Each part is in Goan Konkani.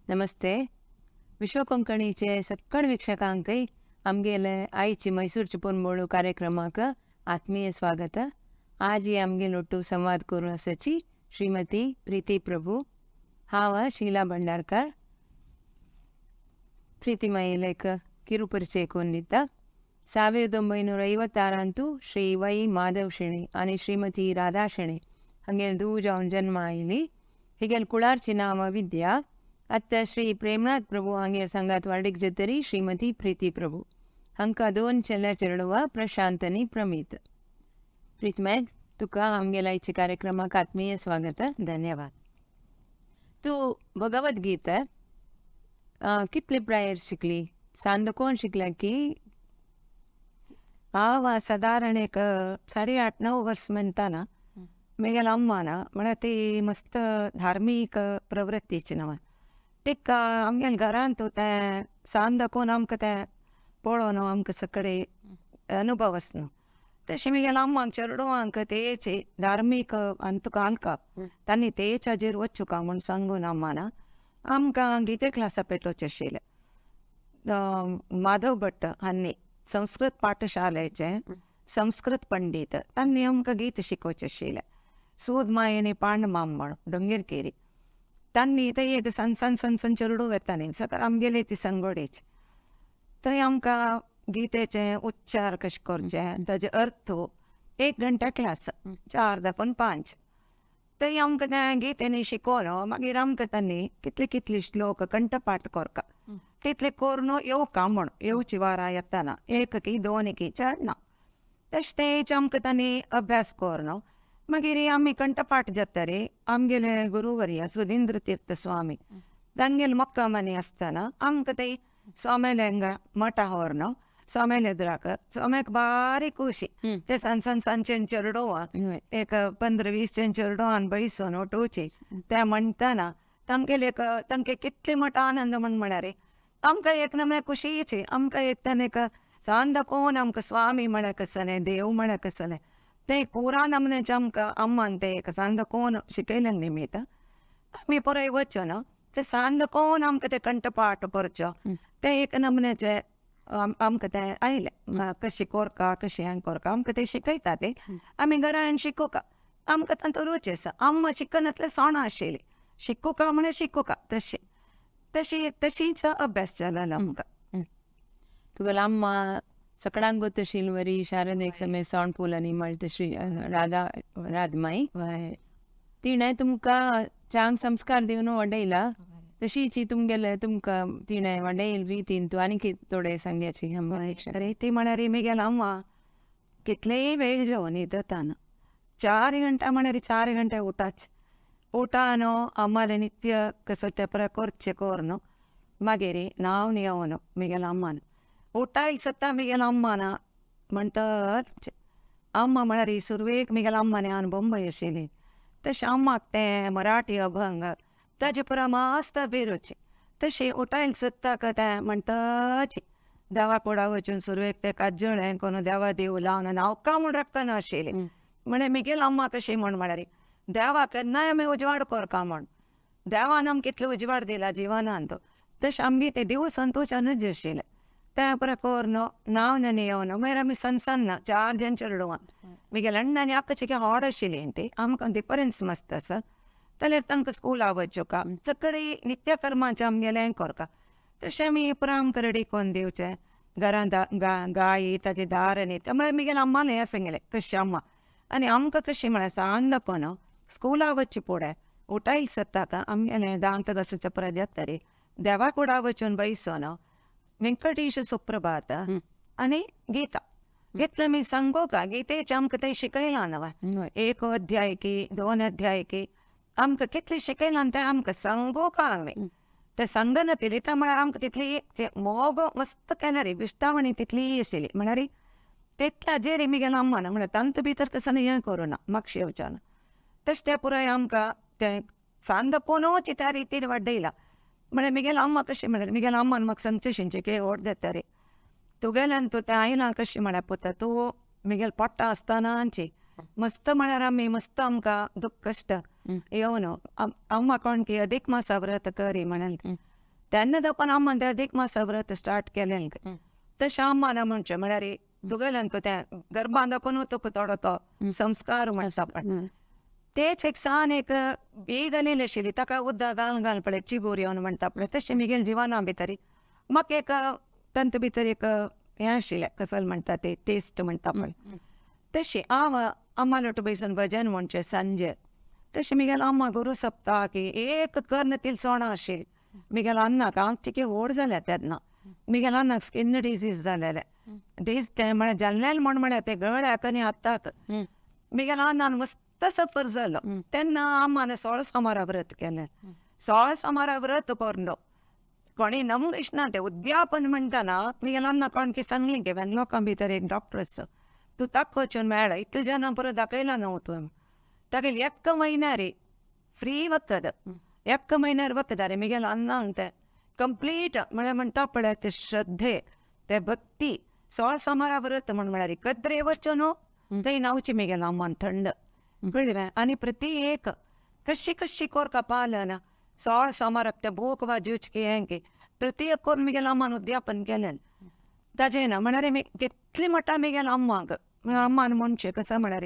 नमस्ते. विश्व कोंकणीचे सक्कड वीक्षकांकय आमगेले आयची मैसूरची पोनमोळू कार्यक्रमाक आत्मीय स्वागत. आज ही आमगेल ಒಟ್ಟು संवाद करून आसाची श्रीमती प्रीती प्रभू. हांव शीला भंडारकर. ಪ್ರೀತಿಮಯಿ ಕಿರುಪರಿಚಯ ಕೊಂದಿದ್ದ 1956ರಂತು ಶ್ರೀ ವೈ ಮಾಧವ್ ಶೆಣೆ आणि श्रीमती राधा ಶೆಣೆ ಹಂಗೇಲ್ ದೂಜಾವನ್ ಜನ್ಮ ಆಯಿಲಿ. ಹಿಗೆಲ್ ಕುಳಾರ್ಚಿ ನಾಮ ವಿದ್ಯಾ. ಅತ್ತ ಶ್ರೀ ಪ್ರೇಮನಾಥ್ ಪ್ರಭು ಹಾಂಗೇಲ್ ಸಂಗಾತ್ ವಾರ್ಡಿಕ್ ಜೊತೆರಿ ಶ್ರೀಮತಿ ಪ್ರೀತಿ ಪ್ರಭು. ಹಂಕ दोन चेल्या चेडवा प्रशांत आनी प्रमीत. प्रीतमाय, तुका आमगेल्या आयच्या कार्यक्रमाक आत्मीय स्वागत. धन्यवाद. तूं भगवद्गीता कितले प्रायेर शिकली? सांद कोण शिकला की? हांव सादारण एक 8.5-9 वर्स म्हणताना म्हगेल्या अम्मान, म्हळ्यार ती मस्त धार्मीक प्रवृत्तीची न्हय, तिका आमगेल्या घरांत तें सान दाखोवन आमकां तें पळोवन आमकां सगळे अनुभव आस न्हू. तशें म्हगेल्या अम्माक चेडवांक तेच धार्मीक अंतू घालका, तांणी तेच हाजेर वचुका म्हूण सांगून अम्मान आमकां गीते क्लासा पेटोवचें आशिल्लें. माधव भट्ट हांणी संस्कृत पाठशालेचे संस्कृत पंडीत, तांणी आमकां गीत शिकोवचें आशिल्लें. सूद मायेनी पांडमाम म्हण डोंगीरकेरी, तांणी थंय एक सान सान सान सान चेडूं वेतालीं सगळें आमगेली ती संगोडेची. थंय आमकां गीतेचे उच्चार कशे करचे, ताजे अर्थ. एक घंटा क्लास, 4 दाखोवन 5. थंय आमकां तें गीतेनी शिकोवन मागीर आमकां तांणी कितले कितले श्लोक कंठपाठ करका, तितले करून येवका म्हण, येवची वारां येताना एक की दोन की चड ना. तशें तेच आमकां तांणी अभ्यास करून मागीर आमी कंठपाठ जातरी आमगेले गुरुवर्य सुधींद्र तीर्थ स्वामी तांगेले मक्कामनी आसतना आमकां ते स्वामेले मठा व्हरून स्वामेले एದುराक, स्वाम्याक बारी खुशी ते सान सान सानचे चेडवां, एक 15-20 चेडवान बैसून उठोवची ते म्हणटना तांगेले एक तांके कितले मोठो आनंद म्हण म्हळ्यार आमकां एक ना म्हळ्यार खुशीची. आमकां एक ताणें एक सान दाखोवन आमकां स्वामी म्हळ्यार कसलें, देव म्हळ्यार कसलें, तें पुरा नमनेचें आमकां अम्मान तें एक सान दाखोवन शिकयलें निमित्त आमी पुराय वचून तें सान दाखोवन आमकां तें कंठपाठ करचो, तें एक नमनेचें आमकां तें आयलें. कशें कोरका, कशें हें कोरका, आमकां तें शिकयता ते आमी घरान शिकोवका आमकां तांचो रुच आसा. आम्मा शिकनासलें, सोणां आशिल्लीं, शिकोवका म्हळ्यार शिकोवका तशें तशी तशीच अभ्यास जालो आमकां. तुगेलो अम्मा सकडांक गोत वरी शारद एक समय सोंड फुलांनी म्हणटा श्री राधा राधमाई. तिणें तुमकां चांग संस्कार दिवन वाडयला. तशीच ही तुमगेले तुमकां तिणें वाडयल रितीन तूं आनी कितें थोडें सांग्याची. रीती म्हळ्यार म्हगेल्या अम्मा कितलेय वेळ जेवन न्हिदताना 4 घंटा म्हळ्यार 4 घंटे उठाच उठान अम्माले नित्य कसो तें करचें करून मागीर न्हांवन येवन म्हगेल्या अम्मान उठायल सत्ता. म्हगेल्या अम्मान म्हणटर अम्मा म्हळ्यार सुरवेक म्हगेल्या अम्माने हांव बंबय आशिल्ली, तशें अम्माक तें मराठी अभंग ताजे पुरा मस्त अभिरुची. तशें उठायल सत्ता तें म्हणटाची देवा कुडा वचून सुरवेक तें काजळ हें करून देवा देव लावन न्हांवका म्हूण रक्कना आशिल्ली. म्हळ्यार म्हगेली अम्मा कशी म्हण म्हळ्यार देवा केन्नाय आमी उजवाड करका म्हण, देवान आमकां कितलो उजवाड दिला जिवनान, तो तशें आमगे तें देव संतोशानूच आशिल्लें. तें पुरा करून न्हांवन आनी येवन मागीर आमी सन सन चार जण चेडवां, म्हगेले अण्णा आनी आक्का चिके व्हड आशिल्लीं, ती आमकां डिफरन्स मस्त आसा. जाल्यार तांकां स्कुला वचोका, सगळीं नित्यकर्माचें आमगेलें हें करका. तशें आमी पुरा आमकां रेडी करून दिवचें घरांत गायी ताजें दार आनी तें म्हळ्यार म्हगेलें अम्मान हें सांगलें कशें अम्मा आनी आमकां कशें म्हळ्यार सान दाखोवन स्कुला वचचे फुडें उठायल सत्ताक आमगेलें दांत घासूच्या पुरा जातरी देवा कुडा वचून बैसून व्यंकटेश सुप्रभात आनी गीता घेतलं मी सांगू का. गीतेचें आमकां तें शिकयलां न्हय, एक अध्याय की दोन अध्याय की आमकां कितलें शिकयलां तें आमकां सांगू का. आमी तें सांगना तितलें म्हळ्यार आमकां तितली ते मोग मस्त केला रे, विश्टावणी तितली आशिल्ली म्हळ्यार तितल्या हाजेर म्हगेलो अम्मान म्हळ्यार तांचे भितर तसो हें करूं ना मागशें येवचें ना. तशें तें पुराय आमकां तें सान दाखोवनूच त्या रितीन वाडयलां. म्हळ्यार म्हगेलो अम्मा कशें म्हळ्यार म्हगेलो अम्मान म्हाका सांगचें शिंचें की व्हड जाता रे तुगेल्यान तूं तें आयलां कशें म्हळ्यार पुता तूं म्हगेले पोट्टा आसतनाची मस्त म्हळ्यार आमी मस्त आमकां दुख्ख कश्ट येवन अम्मा कोण की अधिक मासा व्रत करी म्हणून. तेन्ना दाखोवन अम्मान तें अधिक मासा व्रत स्टार्ट केलें. तशें अम्मान म्हणचें म्हळ्यार तुगेल्यान तो त्या गर्भान दाखोवन तुका थोडो तो संस्कार म्हणटा पण तेच एक सान एक बी घालिल्ली आशिल्ली ताका उदक घाल घाल पळय चिगूर येवन म्हणटा पळय तशें मिगेल जिवना भितर म्हाका एक तांचे भितर एक हें आशिल्लें कसल म्हणटा ते टेस्ट म्हणटा पळय तशें हांव अम्मा लोटू बैसून भजन म्हणचें सांजे. तशें मिगेल अम्मा गुरू सप्ताक एक कर्ण तिलसोणां आशिल्ली मिगेल अन्नाक हांव तिके व्हड जाल्या तेन्ना मिगेल अन्नाक स्किन डिजीज जालेलें डीज तें म्हळ्यार जाल्लें म्हण म्हळ्यार ते गळ्याक आनी हाताक मिगेल अन्नान मस्त सफर जालो. तेन्ना अम्मान 16 सोमारा व्रत केलें. 16 सोमारा व्रत करून कोणी नमूंक ना तें उद्यापन म्हणटाना मिगेल अन्ना कोण की सांगली की लोकां भितर एक डॉक्टर आसा तूं ताका वचून मेळ इतले जाणां पुरो दाखयला न्हू तुवें तागेली एक म्हयन्यार फ्री वखद एक म्हयन्यार वखद अरे मिगेल अन्नांक तें कंप्लीट म्हळ्यार म्हणटा पळय ते श्रद्धे ते भक्ती 16 सोमारा व्रत म्हण म्हळ्यार कद्रे वचून न्हू थंय न्हांवची मिगेल अम्मान थंड कळ्ळें. आनी प्रति एक कशी कशी कोरका पालन 16 सोमाराक ते भूक वाजूच की हें की प्रति एक करून मिगेल अम्मान उद्यापन केलें. ताजें ना म्हळ्यार कितली म्हणटा मिगेल अम्माक अम्मान म्हणचें कसो म्हळ्यार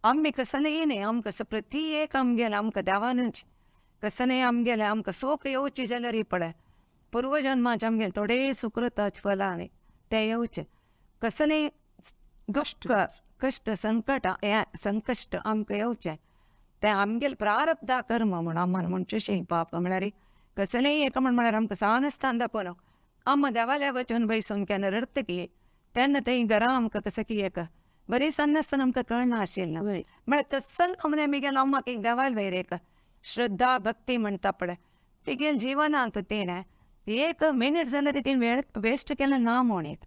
आमी कसलेंय न्ही आमकां प्रति एक आमगेलें आमकां देवानूच कसलेंय आमगेलें आमकां सूख येवचें जाल्यार पळय पूर्वजन्माचें आमगेलें थोडें सुकृताचें फलां न्ही तें येवचें कसलेंय दुश्ट कश्ट संकट हें संकश्ट आमकां येवचें तें आमगेलें प्रारब्धा कर्म म्हूण अम्मान म्हणचें शी पाप म्हळ्यार कसलेंय एक म्हण म्हळ्यार आमकां सान आसतना दाखोवन अम्मा देवाल्या वचून बैसून केन्ना रडतकी तेन्ना थंय घरा आमकां कसं की एक बरी सान आसतना आमकां कळना आशिल्लें म्हळ्यार तस्सल आमने मिगेल अम्माक एक देवाल वयर एक श्रद्धा भक्ती म्हणटा पळय तिगेल जिवनांत तिणें एक मिनीट जाल्यार तिणें वेळ वेस्ट केलें ना म्हणीत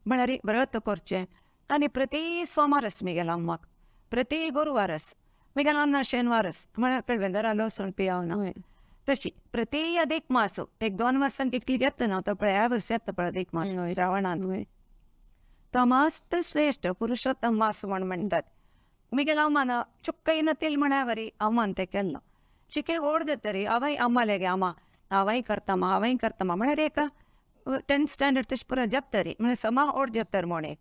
म्हळ्यार व्रत करचें. आनी प्रति सोमारस मिगेल अम्माक प्रति गुरवारस मिगेल अन्ना शेनवारस म्हळ्यार कळ्ळें घरा लसूण पियाव ना तशी प्रति अधिक मास एक 2 वर्सां तितली येता ना तो पळय ह्या वर्स येता पळय अधिक मास श्रावणांत तो मस्त श्रेश्ठ पुरुषोत्तम मास म्हण म्हणटात. मिगेल अम्मान चुक्कयन तेल म्हळ्यावरी अम्मान तें केल्लो चिके ओड जातरी हांवय अम्मालेगे अम्मा हांवय करता मा हांवय करता मा म्हळ्यार एक 10th standard तशें पुरो जातरी म्हळ्यार समा ओड जातर म्हण एक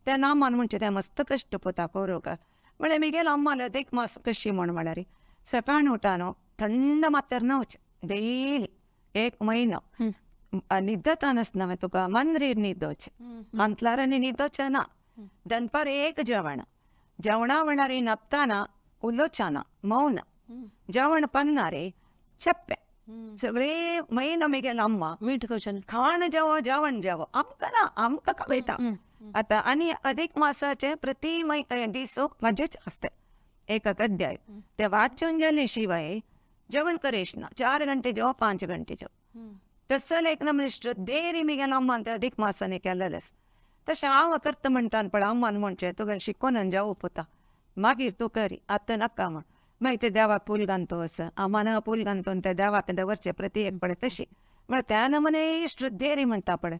तेन्ना अम्मान म्हणचें तें मस्त कश्ट पोता करूंक म्हळ्यार मिगेल अम्मान अधिक मास कशी म्हण म्हळ्यार सकाळ उठा न्हू थंड मात्तर न्हांवचें डेली एक म्हयनो न्हिदता नासतना मागीर तुका मांद्रीर न्हिदोचें हांतलारांनी न्हिदोचें ना. दनपार एक जेवण जेवणा म्हळ्यार न्हापताना उलोवचें ना मौन जेवण पन्ना रे चेप्पें सगळे म्हयनो मिगेल अम्मा मीठ खावचें खाण जेवो जेवण जेवो आमकां ना आमकां खबयता. आतां आनी अधिक मासाचे प्रति दीस वाजेच आसता एक अध्याय ते वाचून जाले शिवाय जेवण करेश ना 4 घंटे जेवो 5 घंटे जेवो तसं एक ना म्हणजे श्रद्धेरी मिगेल अम्मान ते अधिक मासाने केलेलें. तशें हांव करता म्हणटा पळय अम्मान म्हणचें तुका शिकोवन जेवप पोता मागीर तूं करी आतां नाका म्हण मागीर ते देवाक फूल घालतो असं अम्मान फूल घालतो त्या देवाक दवरचें प्रति एक पळय तशी म्हळ्यार त्या नमुने श्रद्धेरी म्हणटा पळय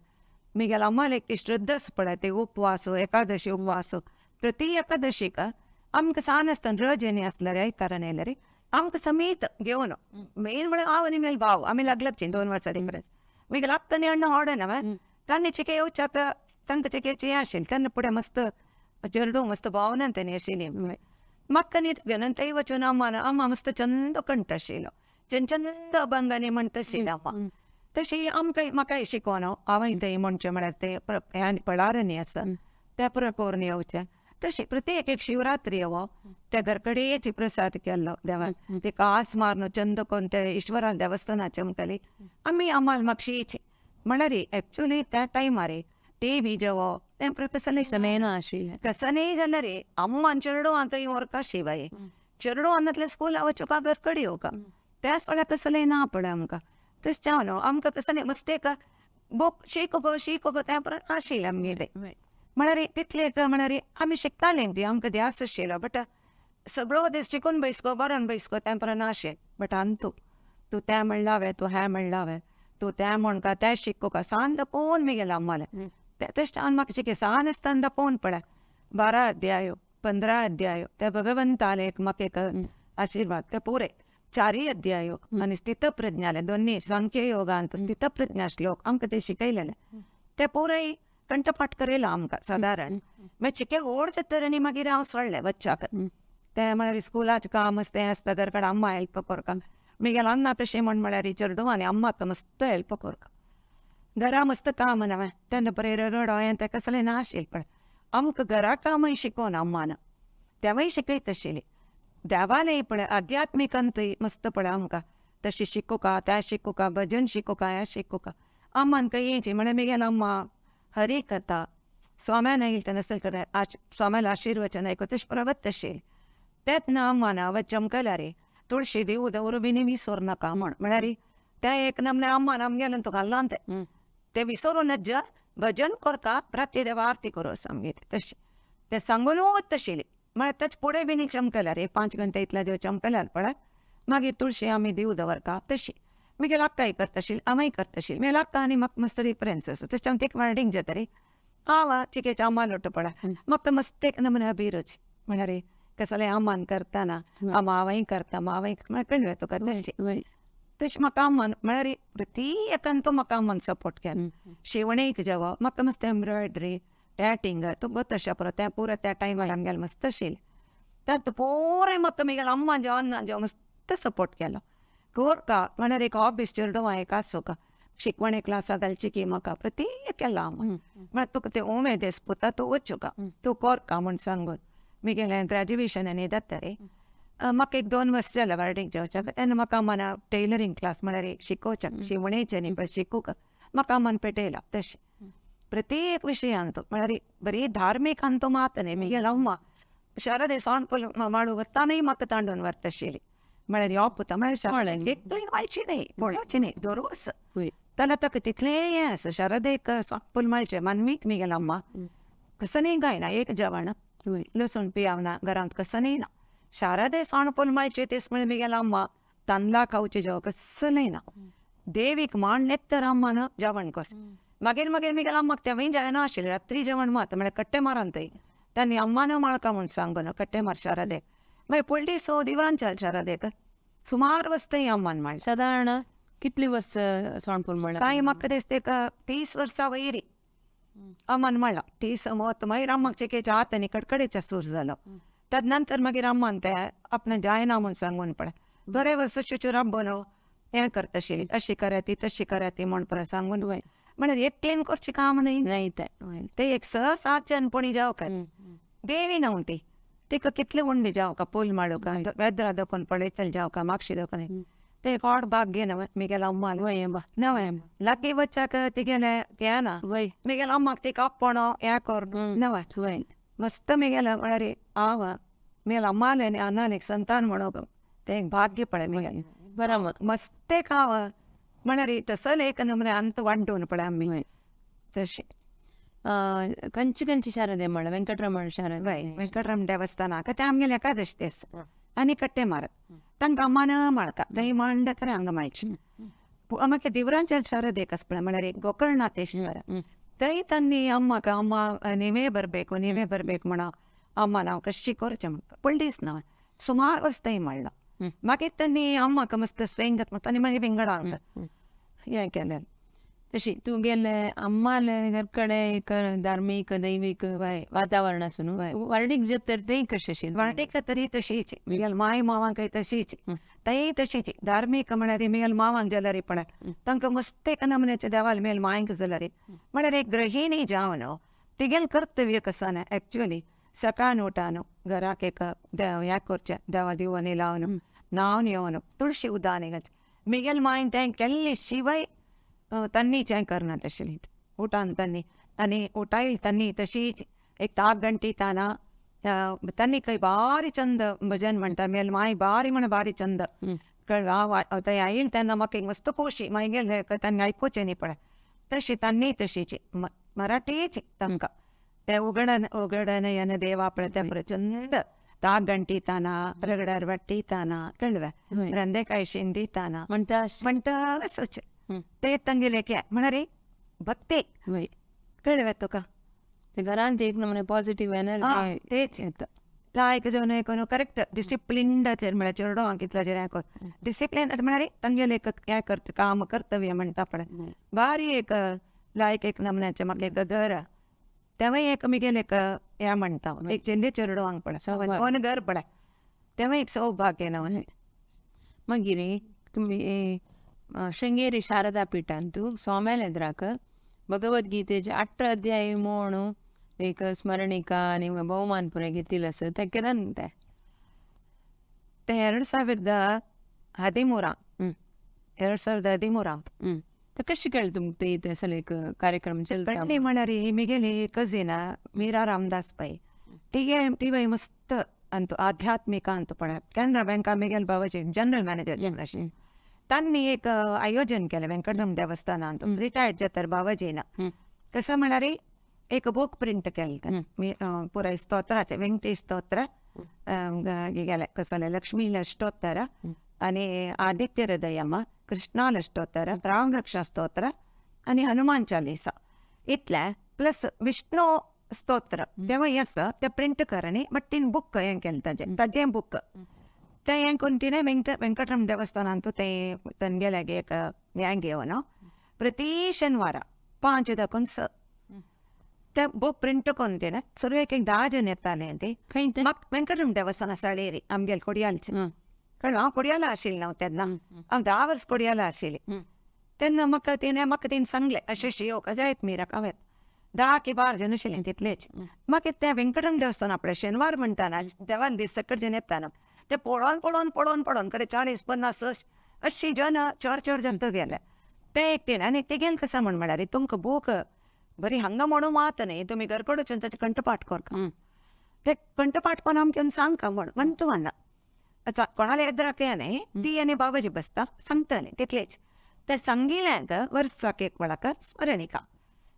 मिगेल अम्माल एक ती श्रद्धाच पळय ते उपवास एकादशी उपवास प्रति एकादशीक आमकां सान आसतना रज आसल्यार आयतारान येयल्यार आमकां समेत घेवन मेन म्हळ्यार हांव आनी मेल भाव आमी लागलाची 2 वर्सां डिफरन्स मिगेल आत्तां आनी अण्णा ऑर्डर तांणी चिके येवच्याक तांकां चिकेची हें आशिल्लें तेन्ना फुडें मस्त चेरडूं मस्त भावना तेणी आशिल्ली म्हाका न्ही घेवन थंय वचून अम्मान अम्मा मस्त चंद कंठ आशिल्लो चंद चंद अभंगांनी म्हणटा आशिल्लें अम्मा तशी आमकां म्हाकाय शिकोवन हांवें थंय म्हणचें म्हळ्यार ते पळारांनी आसा त्या पुरो करून येवचें तशी प्रत्येक एक शिवरात्री हो त्या घरकडेची प्रसाद केल्लो देवाक ते कास मारून चंद कोन ते ईश्वरा देवस्थानाचे म्हणटाली आमी आम्हाला मागशीची म्हळ्यार एक्चुअली त्या टायमार ते बी जेवो तें कसलें समय ना आशिल्लें कसलेंय जाल्यार रे अम्मान चेरडुवां थंय व्हरका शिवाय चेरडुवां स्कूला वचूका घरकडे येवका त्याच वेळार कसलें ना पळय आमकां तशें जावन न्हू आमकां कसलें मस्त एक बुक शीक गो शीक गो तें परत आशिल्लें आमगेलें म्हळ्यार तितलें एक म्हळ्यार आमी शिकतालीं ती आमकां ध्यास आशिल्लो बट सगळो दीस शिकून बैसको बरोवन बैसको तें परत नाशिल्लें बट आनी तूं तूं तें म्हणलां हांवें तूं हें म्हणलां हांवें तूं तें म्हणका तें शिकोका सान दाखोवन मिगेलें अम्मालें तें हांव म्हाका शिके सान आसतना दाखोवन पळय 12 अध्यायो 15 अध्यायो त्या भगवंताले एक म्हाका एक आशिर्वाद ते पुरे. चारय अध्यायो आनी स्थितप्रज्ञाले दोन्ही सांख्य योगांत स्थितप्रज्ञा श्लोक आमकां ते शिकयलेले ते पुराय कंठपाठ करयला आमकां सादारण. मागीर चिके व्हड जातरी आनी मागीर हांव सोडलें वच्चाक. तें म्हळ्यार स्कुलाचें काम आसता तें आसता घरा कडेन अम्मा हेल्प करता. मागीर अन्ना कशें म्हण म्हळ्यार चेडवांनी अम्माक मस्त हेल्प करता. घरा मस्त काम नवें तेन्ना पळय रगडो हें तें कसलें ना आशिल्लें पळय आमकां घरा कामय शिकोवन अम्मान तेंवूय शिकयत आशिल्ली. देवालें पळय आध्यात्मिकांतूय मस्त पळय आमकां तशें शिकोवका तें शिकोवका भजन शिकोवका हें शिकोवका अम्मान खंय येयची म्हळ्यार मागीर अम्मा हरी कथा स्वाम्यान येयली तेन्ना सगळें स्वाम्यालें आशिर्वचन आयकून तशें परत आशिल्लें. तेंच ना अम्मान हांवें चमकल्यार तुळशी देव दवरू बी विसर नाका म्हण म्हळ्यार तें एक नमने अम्मान आमगेलें तुका घाल्लां तें तें विसरून नज्ज भजन करता राती देवा आरती करूं आमगेली तशें तें सांगून वत आशिल्ली. म्हळ्यार तेच फुडें बीन चमकल्यार एक 5 घंटे इतल्या जेव चमकल्यार पळय मागीर तुळशी आमी देव दवरता तशी. मागीर आक्काय करता आशिल्ली हांवूय करता आशिल्ली. मागीर आक्का आनी म्हाका मस्त डिफरन्स आसा तशें हांव तेका वार्डींग जाता रे हांव चिकेच्या अम्मा लोट पळय म्हाका मस्त एक नमुने अभिरुची म्हळ्यार कसलें अम्मान करतना अम्मा हांवूय करता मावय म्हळ्यार कळ्ळें तुका तशें तशें म्हाका अम्मान म्हळ्यार प्रती एकान तो म्हाका अम्मान सपोर्ट केलो. शिवणेक जेवप म्हाका मस्त एम्ब्रॉयडरी टॅटिंग तूं गो तशें पुरो तें पुरो त्या टायमार आमगेलें मस्त आशिल्लें. तातूंत पुराय म्हाका मागीर अम्मान जेव अन्नान जेव मस्त सपोर्ट केलो. कोरका म्हळ्यार एक हॉबीज चेडवां एक आसूंका शिकवणे क्लासाक घालची की म्हाका प्रती केला अम्मान म्हळ्यार तुका तें उमेद पुता तूं वचूका तूं कोरका म्हूण सांगून मागीर ग्रॅज्युएशन आनी जाता रे म्हाका एक 2 वर्स जालें वार्डीक जेवच्याक तेन्ना म्हाका अम्मान टेलरींग क्लास म्हळ्यार एक शिकोवच्याक शिवणेचें न्ही पळय शिकूंक म्हाका अम्मान पेटयला तशें. प्रत्येक विशयांत म्हळ्यार बरी धार्मीक अंत मात न्ही मागीर अम्मा शारदे सोणपूल माळू वतानय म्हाका तांडून व्हरता आशिल्ली. म्हळ्यार यो पुता म्हळ्यार एकटूय माळची न्ही पळोवची न्ही दरोज जाल्यार ताका तितलें हें आसा शारदेक सोणपूल माळचें मानवीक मागीर अम्मा कसनय गायना एक जेवण लसूण पियावना घरांत कसनय ना शारदे सोणपूल माळचें तेच म्हळ्यार मागीर अम्मा तांदळां खावचें जेवण कसलें ना देवीक मांडलें तर अम्मान जेवण कर. मागीर मागीर मागीर अम्माक तेंवूय जायना आशिल्लें रात्री जेवण मात म्हळ्यार कट्टे मारान थंय तांणी अम्मान माळका म्हूण सांगून कट्टे मार शारदेक मागीर पयलीं सो दिवरांचाल शारदेक सुमार वस्तय अम्मान माळ्ळें. सादारण कितली वर्स सोणपूल म्हणलां? कांय म्हाका दिसता एक 30 वर्सां वयरी अम्मान म्हणलां 30 मत मागीर अम्माक चिकेच्या हात आनी कडकडेच्या सूर जालो. तद नंतर मागीर अम्मान तें आपणें जायना म्हूण सांगून पळय बरें वर्स शुचूर आब्बो हें करता आशिल्ली अशी करात ती तशी करात ती म्हूण पळय सांगून म्हळ्यार एकटेन करचें काम न्ही न्ही तें तें एक 6 7 जण कोणी जावका देवी न्हू ती तिका कितले उंडी जावका पूल माळूका वेद्रा दखून पळयतले जावका मागशी दखून तें कोण भाग्य न्हय मागीर अम्मालें नवें लागीं वच्चाक तिगेलें हें ना मागीर अम्माक तिका आपोवणो हें कर नवें मस्त मागीर म्हळ्यार हांव मागीर अम्मालें आनी अन्नालें संतान म्हणूंक तें एक भाग्य पळय मागीर बरोबर मस्त एक हांव म्हळ्यार तसले एक नमुने अंत वांटून पळय आमी तशें. खंयची खंयची शारदे म्हणलां वेंकटरमण शारदे वेंकटरमण देवस्थानाक तें आमगेलें एकादश तेस आनी कट्टे मारत तांकां अम्मान माळका थंय मांडले तर हांगा माळची मागीर दिवरांच्या शारदेक आसा पळय म्हळ्यार एक गोकर्णाथेश्वर थंय तांणी अम्माक अम्मा नीवೇ बरबेक नीवೇ बरबेक म्हणा अम्मा हांव कशी करचें म्हण पयलींच ना सुमार वर्स थंय म्हणलां. मागीर तांणी अम्माक मस्त स्वेंग जाता तांणी मागीर विंगडांक हें केलें. तशी तुगेले अम्माले घर कडेन एक धार्मीक दैवीक वातावरण आसून वार्डीक जाता तें कशें आशिल्लें? वार्डीक तरी तशीच मागीर माय मावांकय तशीच थंय तशीच धार्मीक म्हळ्यार मागीर मावांक जाल्यार पळय तांकां मस्त एक नमुन्याच्या देवाल मागीर मांयक जाल्यार म्हळ्यार एक गृहिणी जावन तिगेलें कर्तव्य कसो न्हय एक्चुअली सकाळ उठान घराक एक हें करचें देवा दिवनी लावन न्हांवन येवन तुळशी उदक घालचें मागीर मांयन तें केल्लें शिवाय तन्नीचें करना तशें उठान तन्नी आनी उठायल तन्नी तशीच एक ताक घंटी ताना तन्नी खंय बारी चंद भजन म्हणटा मेल माय बारी म्हण बारी चंद कळ्ळें हांव थंय आयल तेन्ना म्हाका एक मस्त खोशी मागीर तांणी आयकुचें न्ही पळय तशी तन्नी तशीच मराठीच तांकां ते उगडन उगडनयन देवा पळय तें प्रचंड ताक घंटी ताना रगड्यार वाटी ताना कळ्ळें रंदेकाय शिंदी ताना म्हणटा म्हणटा असोच ते तांगेलें म्हळ्यार भक्ती कळ्ळें तुका घरांत एक नमुने पॉझिटिव्ह एनर्जी तेच येता. लायक जेवन हें करून करेक्ट डिसिप्लिन्डाचेर म्हळ्यार चेडवांक कितल्याचेर हें कर डिसिप्लीन म्हळ्यार तांगेलें एक हें करता काम कर्तव्य म्हणटा पळय बारी एक लायक एक नमन्याचें म्हाका एक घर तेंवूय एक मिगेलें एक हें म्हणटा एक चेडे चेडवांक पळय कोण घर पळय तेंवूय एक सौभाग्य न्हू. मागीर तुमी शृंगेरी शारदा पीठांतू स्वाम्याल एद्राक भगवद्गीतेचे 8 अध्याय म्हणून एक स्मरणिका आनी बहुमान पुरें घेतिल्लें आसा तें केन्ना तें? तें 2013 2013. तें कशें कळ्ळें तुमकां तें थंयसर एक कार्यक्रम चलता? कळ्ळें म्हळ्यार मिगेली कजीन मीरा रामदास पै तिगे तिवय मस्त अंतु आध्यात्मिक अंतु पळय कॅनरा बँका मिगेल बाबाजी जनरल मॅनेजर अशें तांणी एक आयोजन केलें वेंकटरमण देवस्थानांत रिटायर्ड जातर बाबाजीन कसं म्हळ्यार एक बूक प्रिंट केलें पुराय स्तोत्राचें वेंकटेश स्तोत्र गेलें कसलें लक्ष्मी अष्टोत्तर आनी आदित्य हृदयम कृष्णाल अष्टोत्तर रामरक्षा स्तोत्र आनी हनुमान चालीसा इतलें प्लस विष्णु स्तोत्र तेवूय आसा तें प्रिंट कर आनी बट तीन बूक हें केलें ताजें ताजें बूक तें हें करून तिणें वेंकटरमण देवस्थानांतू तें तांगेलें एक हें घेवन प्रति शेनवारा 5 दाखोवन 6 तें बूक प्रिंट करून तिणें सुरवेक एक 10 जण येतालें ती खंय तें? वेंकटरमण देवस्थान साळेरी आमगेले कोडियालचें कळ्ळें हांव कोडियाला आशिल्लें हांव तेन्ना हांव 10 वर्स कोडियाला आशिल्लें तेन्ना म्हाका तिणें म्हाका तिणें सांगलें अशें अशें येवंक जायत मीराक हांवें 10 की 12 जण आशिल्लें तितलेच. मागीर तें वेंकटरमण देवस्थान आपलें शेनवार म्हणटाना देवान दीस सकट जण येताना ते पळोवन पळोवन पळोवन पळोवन कडे 40 50 80 जण चड चड जण तो गेले ते एक तिणें आनी तेगेल कसां म्हण म्हळ्यार तुमकां बूक बरी हांगा म्हणून मात न्ही तुमी घर वचून ताचें कंठपाठ करका ते कंठपाठ करून आमकां सांगका म्हण म्हणटा म्हणला अच्छा कोणाले एद्राक न्ही ती आनी बाबाजी बसता सांगतले तितलेच ते सांगिल्यांक वर्साक एक वेळाक स्मरणिका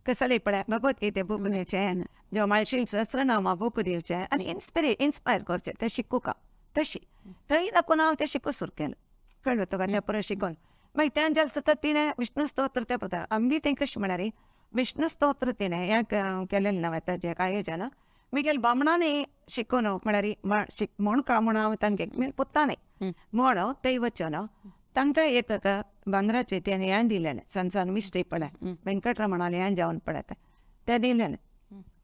कसले पळय भगवद्गीते बूक दिवचें जेव्हा माळशील सहस्रनामा बूक दिवचें आनी इन्स्पायर करचें तें शिकूका तशी थंय दाखोवन हांव तें शिकूं सुरू केलें कळ्ळें तुका तें परत शिकोन मागीर तें जालें सतत तिणें विष्णु स्तोत्र तें प्रकार आमगे तें कशें म्हळ्यार विष्णु स्तोत्र तिणें हें केलेलें ना ताजें आयोजन मिगेल बामणांनी शिकोन म्हळ्यार म्हण का म्हण हांव तांगे पुतांनी म्हण थंय वचन तांकां एक भांगराचें तें हें दिलेलें सान सान मिश्री पळय वेंकटरमणालें हें जेवण पळय तें दिलेलें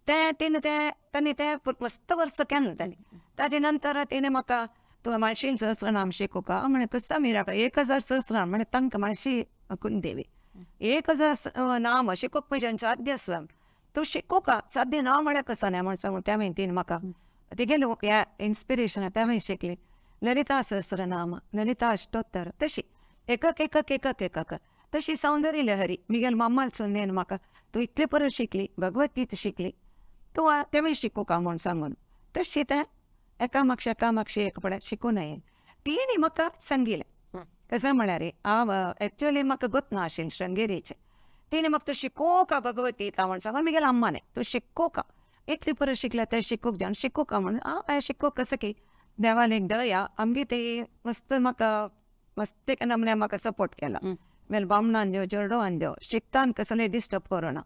तें तिणें तें तांणी तें मस्त वर्स केलें तांणी ताजे नंतर तिणें म्हाका तुवें माळशील सहस्रनाम शिकोवका म्हळें कसो मिराक 1000 सहस्रनाम म्हळें तांकां माळशी कुंदेवी 1000 नाम शिकोवंक म्हज्यान साध्य आसा तूं शिकोवका साध्य ना म्हळ्यार कसो न्ही म्हण सांगून त्या मागीर तिणें म्हाका तिगेलें ह्या इन्स्पिरेशन त्या मागीर शिकली ललिता सहस्रनाम ललिता अष्टोत्तर तशी एकक एकक एकक एकक तशी सौंदर्य लहरी मिगेल मामाल सुनेन म्हाका तूं इतले परत शिकली भगवद्गीता शिकली तूं तेंवूय शिकोवका म्हूण सांगून तशी तें एका मागशे एका मागशे एक पळय शिकून येयलें तिणें म्हाका सांगिलें कसं म्हळ्यार हांव एक्चुअली म्हाका गोत ना आशिल्लें शृंगेरीचें तिणें म्हाका तूं शिकोवका भगवद्गीता म्हण सांगून मिगेल अम्माने तूं शिकोवका इतली परत शिकल्या तें शिकूंक जावन शिकोवका म्हणून हांव शिकोवंक कसं की देवान एक दया आमगे ती मस्त म्हाका मस्त एक नमन्या म्हाका सपोर्ट केला मागीर बामणान देव चेडवान देव शिकतान कसलें डिस्टर्ब करूना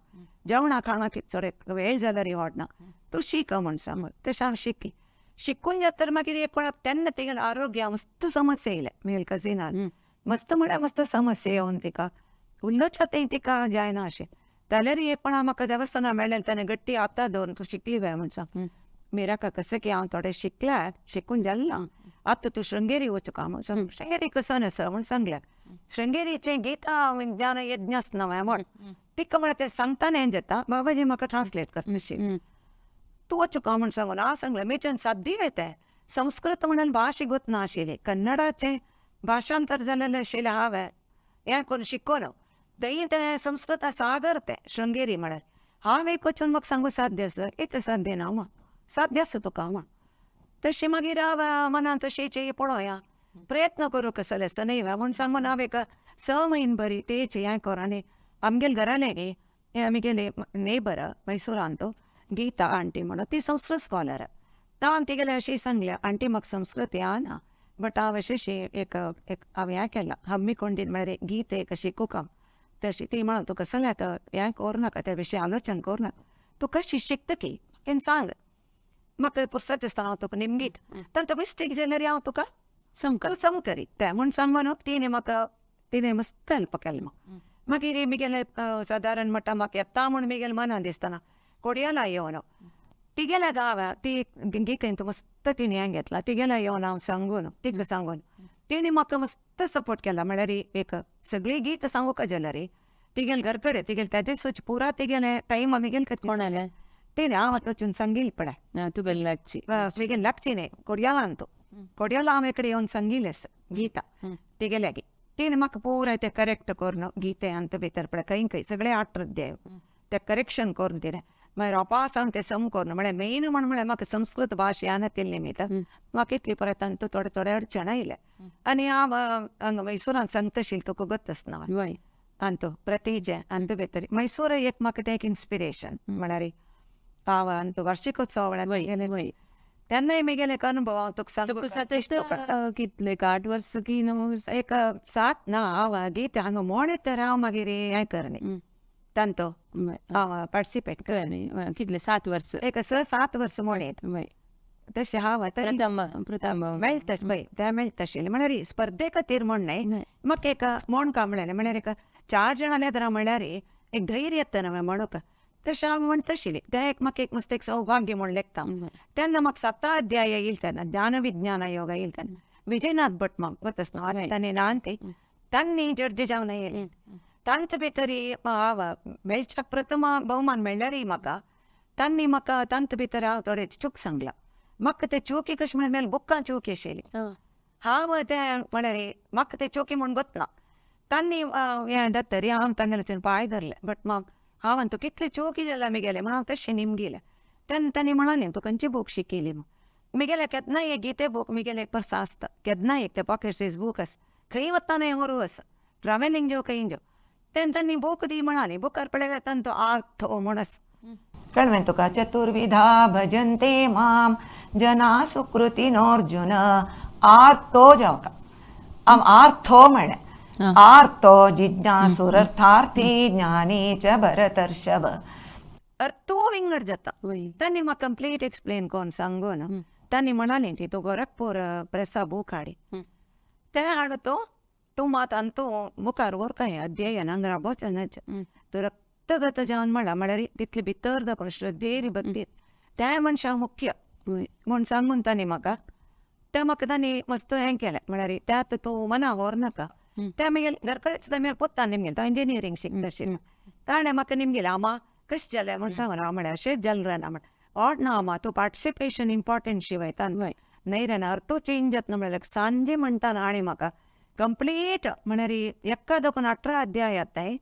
जेवणा खाणाक चड वेळ जाल्यार वाडना तूं शीक म्हण सांगून तशें हांव शिकली शिकून जातर मागीर एक कोणाक तेन्ना तेगेलें आरोग्य मस्त समस्या येयलें मेल कजिनान मस्त म्हळ्यार मस्त समस्या येवन तिका उल्लोच तें तिका जायना अशें जाल्यार एक कोणा म्हाका देवस्थाना मेळ्ळें तेन्ना गट्टी आतां दवरून तूं शिकली बाय म्हण सांग मिराका कसं की हांव थोडें शिकल्या शिकून जालें ना आतां तूं शृंगेरी वचूंक म्हण सांग शृंगेरी कसो आसा म्हण सांगलें शृंगेरीचें गीता विज्ञान यज्ञ नवें म्हण तिका म्हळ्यार तें सांगतना हें जाता बाबाजी म्हाका ट्रान्सलेट कर तशी तूं वचूंक म्हण सांगून हांव सांगलें मेच्यान साद्दी वेतें संस्कृत म्हणून भाश गोत ना आशिल्ली कन्नडाचें भाशांतर जालेलें आशिल्लें हांवें हें करून शिकोन थंय तें संस्कृत सागर तें शृंगेरी म्हळ्यार हांव एक वचून म्हाका सांगू साध्य आसा एक साध्य ना म्हण साध्य आसा तुका म्हण तशें मागीर हांव मनांत तशें पळोवया प्रयत्न करूं कसलें आसा न्ही म्हूण सांगून हांव एक 6 म्हयने बरी तेच हें कर आनी आमगेले घरालें गे हें आमगेले नेबर मैसुरांत गीता आंटी म्हणून ती संस्कृत स्कॉलर हांव तिगेलें अशें सांगलें आंटी म्हाका संस्कृत येना बट हांव अशें एक एक हांवें हें केलां हम्मीकोंडीन म्हळ्यार गीत एक शिकूंक तशी ती म्हणून तुका कसलें हें करूं नाका त्या विशयी आलोचन करूं नाका तूं कशी शिकता की म्हाका सांग म्हाका पुरसत दिसता हांव तुका निमगीत तांकां मिस्टेक जाल्यार हांव तुका समकर तूं सम करी तें म्हूण सांगून तिणें म्हाका तिणें मस्त हेल्प केलें म्हाका. मागीर म्हगेलें सादारण म्हणटा म्हाका येता म्हूण म्हगेलें मनान दिसतना कोडयाला येवन तिगेल्या गांवां ती गीतेंत मस्त तिणें हें घेतलां तिगेल्या येवन हांव सांगून तिका सांगून तिणें म्हाका मस्त सपोर्ट केला. म्हळ्यार एक सगळीं गीत सांगूंक जाल्यार तिगेले घर कडेन तिगेले तेजे सुच पुरा तिगेले टायम म्हगेले कोणाले तिणें हांव आतां वचून सांगील पळय तुगेले लागची म्हगेले लागची न्ही कोडयालान तूं कोडयाला हांव एकडे येवन सांगिलें गीता तिगेल्यागी तिणें म्हाका पुराय तें करेक्ट करून गीते अंत भितर पळय खंय खंय सगळे आठ अध्याय तें करेक्शन करून तिणें मागीर रोपा सांग तें सम करून म्हळ्यार मेन म्हण म्हळ्यार म्हाका संस्कृत भाशा येना निमित्त म्हाका इतली परत तांतू थोडे थोडे अडचण आयले. आनी हांव हांगा मैसुरान सांगता तुका गत आसना अंतू प्रतिजें अंतू भितर मैसूर एक म्हाका तें एक इन्स्पिरेशन म्हळ्यार हांव अंतू वार्षिकोत्सव म्हळ्यार तेन्नाय म्हगेले एक अनुभव हांव तुका सांगूंक तुका कितले 8 वर्स की 9 वर्स एक 7 ना हांव गीत हांगा मोडे तर हांव मागीर हें करनी तांतो हांव पार्टिसिपेट करनी कितले 7 वर्स एक 6-7 वर्स मोडे तशें हांव प्रथम मेळटा पळय तें मेळटा आशिल्लें म्हळ्यार स्पर्धे खातीर म्हण न्हय म्हाका एक म्हण का म्हणलें म्हळ्यार एक 4 जाणां येतना म्हळ्यार एक धैर्य येता न्हय म्हणूंक तशें हांव म्हणटा आशिल्लें तें एक म्हाका एक मस्त एक सौभाग्य म्हूण लेखता. तेन्ना म्हाका 7 अध्याय येयल तेन्ना ज्ञान विज्ञान योग येयल तेन्ना विजयनाथ भट म्हाका गोत आसना आतां तांणी ल्हान ती तांणी जड्ज जावन येयले तांचे भितर हांव मेळच्या प्रथम भोवमान मेळ्ळ्यारय म्हाका तांणी म्हाका तांचे भितर हांव थोडे चूक सांगला म्हाका ते चुकी कशें म्हळ्यार मेल बुकां चुकी आशिल्ली हांव तें म्हळ्यार म्हाका ते चुकी म्हूण गोत ना तांणी हें जातरी हांव तांगेले पांय धरले बट म्हाका हांव तूं कितली चुकी जाल्या म्हगेलें म्हण हांव तशें निमगिलें तेन्ना तांणी म्हणलें तूं खंयची बूक शिकयली म्हूण म्हगेलें केन्नाय एक गीते बूक म्हगेलें एक पर्स आसता केन्नाय एक ते पॉकेट सायज बूक आसा खंय वतना व्हरू आसा ट्रॅव्हलिंग जो खंय जो तेन्ना तांणी बूक दी म्हणाली बुकार पळयल्यार तांचो अर्थ म्हूण आसा कळ्ळें तुका चतुर्विधा भजन्ते माम जना सुकृतिनोऽर्जुन आर्तो जावका हांव आर्थो म्हळें आर्तो जिज्ञासुरर्थार्थी ज्ञानी च भरतर्षभ अर्थो विंगड जाता. तांणी म्हाका कंप्लीट एक्सप्लेन करून सांगून तांणी म्हणालें की तूं गोरखपूर प्रेसा बूक हाडी तें हाड तो तूं मात आनी तूं मुखार व्हर काय अध्ययन हांगा राबोचें तूं रक्तगत जावन म्हणलां म्हळ्यार तितले भितर दाखोवन श्रद्धेर भक्तीर त्या मनशाक मुख्य म्हूण सांगून तांणी म्हाका तें म्हाका तांणी मस्त हें केलें म्हळ्यार त्यात तूं मना व्हर नाका तें मागीर घर कडेन सुद्दां मागीर पोत्तान निमगेलें तो इंजिनियरींग शिकता आशिल्लो ताणें म्हाका निमगेलें आमा कशें जालें म्हूण सांगून हांव म्हळ्यार अशेंच जालें रे ना म्हण ओड ना आमा तूं पार्टिसिपेशन इम्पॉर्टंट शिवयता न्हय रे ना अर्थ चेंज जाता म्हळ्यार सांजे म्हणटा आनी म्हाका कंप्लीट म्हळ्यार एका दोन 18 अध्याय येताय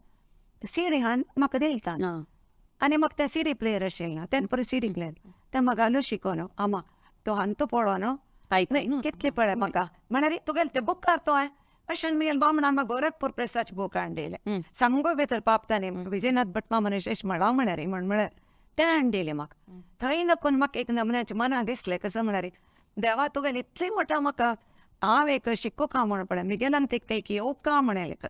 सीडी हाडून म्हाका दिलता आनी म्हाका तें सीडी प्लेयर आशिल्लें ना तेन्ना परत सीडी प्लेयर तें म्हाका घालून शिकोवन आमा तो हांतो पळोवन न्हय कितलें पळय म्हाका म्हळ्यार तुगेलें तें बुकार तो हांवें अशें म्हगेलें बामणान म्हाका गोरखपूर प्रेसाचें बूक हाडून दिलें सामको भितर पाप ताणें विजयनाथ भट मामान अशें म्हळां म्हळ्यार म्हण म्हळ्यार तें हाडून दिलें म्हाका थंय दाखोवन म्हाका एक नमन्याचें मनाक दिसलें कसो म्हळ्यार देवा तुगेलें इतलें मोठो म्हाका हांव एक शिकूंक हांव म्हण पळय म्हगेल्यान तें एक येवंक हांव म्हणलें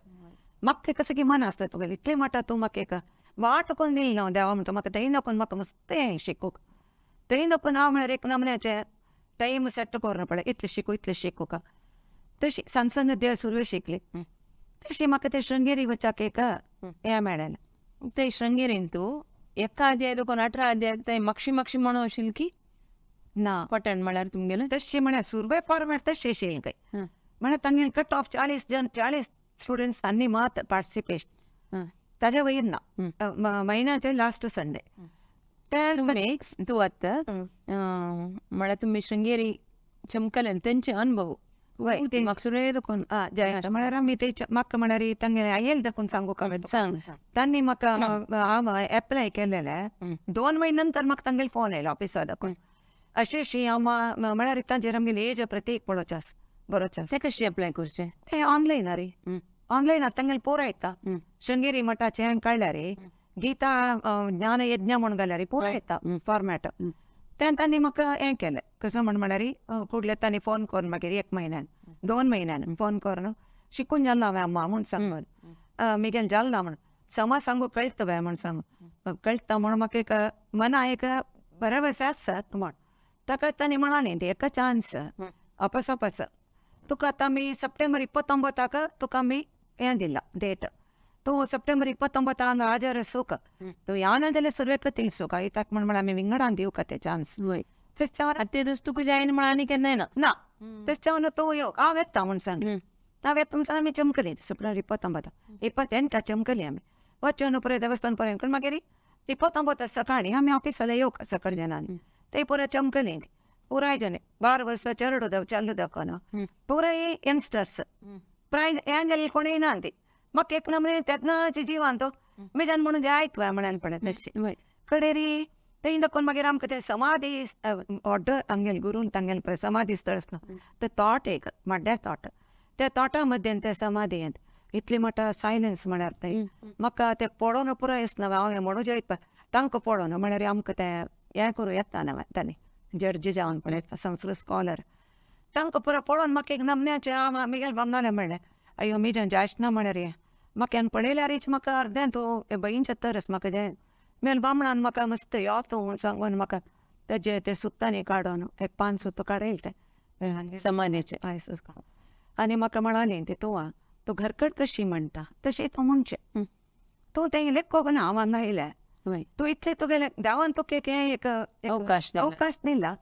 म्हाका कसो की मन आसता तुगेलें इतलें मोठो तूं म्हाका एक वाट कोन्न दिली न्हू देवा म्हणटा म्हाका थंय दाखोवन म्हाका मस्त हें शिकूंक थंय दाखोवन हांव म्हळ्यार एक नमन्याचें टायम सेट करून पळय इतलें शिकूं इतलें शिकूंक तशी सान सान देव सुरवेक शिकली तशी म्हाका तें शृंगेरी वचाक एक हें मेळ्ळें. ते शृंगेरीन तूं एका अध्याय दोन 18 अध्याय ते मक्षी मक्षी म्हणून आशिल्ली की ना पटण म्हळ्यार तुमगेलें तशें म्हळ्यार सुरवे फॉर्मेट तशें आशिल्लें खंय म्हळ्यार तांगेलें कट ऑफ 40 जण 40 स्टुडंट्स आनी मात पार्टिसिपेशन ताज्या वयर ना म्हयन्याचे लास्ट संडे तुमी तूं आतां म्हळ्यार तुमी शृंगेरी चमकलें तेंचे अनुभव म्हाका सुरवे दाखोवन म्हळ्यार आमी ते म्हाका म्हळ्यार तांगेलें आयल दाखोवन सांगूंक हांवें सांग तांणी म्हाका हांव एप्लाय केलेलें 2 म्हयने नंतर म्हाका तांगेलो फोन आयलो ऑफिसा दाखोवन अशें अशी हांव म्हळ्यार तांचेर आमगेली एज प्रतीक पळोवचें आसा बरोवचें आसा तें कशें एप्लाय करचें तें ऑनलायन रे ऑनलायन आतां तांगेलें पुरो येता शृंगेरी मठाचें हांवें काडल्यार रे गीता ज्ञान यज्ञ म्हूण घाल्यार पुरो येता फॉर्मेट तें तांणी म्हाका हें केलें कसो म्हण म्हळ्यार फुडले तांणी फोन करून मागीर 1 म्हयन्यान 2 म्हयन्यान फोन करून शिकून जालें हांवें अम्मा म्हूण सांगून म्हगेलें जालें ना म्हण समा सांगू कळटा बाय म्हूण सांग कळटा म्हूण म्हाका एक मना एक बरें आसा म्हण ताका तांणी म्हळालें एका चान्स अपस अपस तुका आतां आमी सप्टेंबर 29 तुका आमी हें दिला डेट तूं सप्टेंबर 29 हांगा हाजर आसूंक तूं याना जाल्यार सुरवेक तिळसूक इताक म्हण म्हळ्यार आमी विंगडान दिवका ते चान्स तशें आतां ते दीस तुका जायना म्हण आनी केन्नाय ना ना तशें तूं यो हांव येता म्हूण सांग हांव येता म्हूण सांग आमी चमकली सप्टेंबर 29 28 चमकली आमी वचून पुराय देवस्थान पर्यंत करून मागीर 29 सकाळीं आमी ऑफिसाला येवक सकाळ जणांनी ते पुराय चमकली पुराय जण 12 वर्सां चेडो चल्लो दाखोवन पुराय यंगस्टर्स प्राय हें जालें कोणूय ना ती म्हाका एक नमरे तेन्नाचे जिवान तो मेजान म्हणून जायत म्हळ्यान पळय तशें कडेरी तें दाखोवन मागीर आमकां तें समाधी ऑर्डर तांगेल गुरून तांगेल पळय समाधी स्थळ आसता तें तोट एक माड्ड्या तोट त्या तोटा मध्यान ते समाधी इतली मोठा सायलन्स म्हळ्यार तें म्हाका तें पळोवन पुराय आसना हांव हें म्हणू जायत तांकां पळोवन म्हळ्यार आमकां तें हें करूं येता ना तांणी जड्जी जावन पळय संस्कृत स्कॉलर तांकां पुरो पळोवन म्हाका एक नमन्याचें हांव मिगेल बामणालें म्हणलें अय्यो मिजन जायच ना म्हळ्यार हें म्हाका हें पळयल्यारीच म्हाका अर्दें तूं बहींचे तरस म्हाका जें मेल बामणान म्हाका मस्त यो तूं म्हूण सांगून म्हाका तेजे ते सुत्तांनी काडून एक 5 सुत्तां काडयले ते समाधीचे आनी म्हाका म्हणालें ते तूं आं तूं घरकट कशी म्हणटा तशें तूं म्हणचें तूं तें लेखोक ना हांव हांगा येयल्या तूं इतलें तुगेलें देवान तुका एक हें एक अवकाश दिला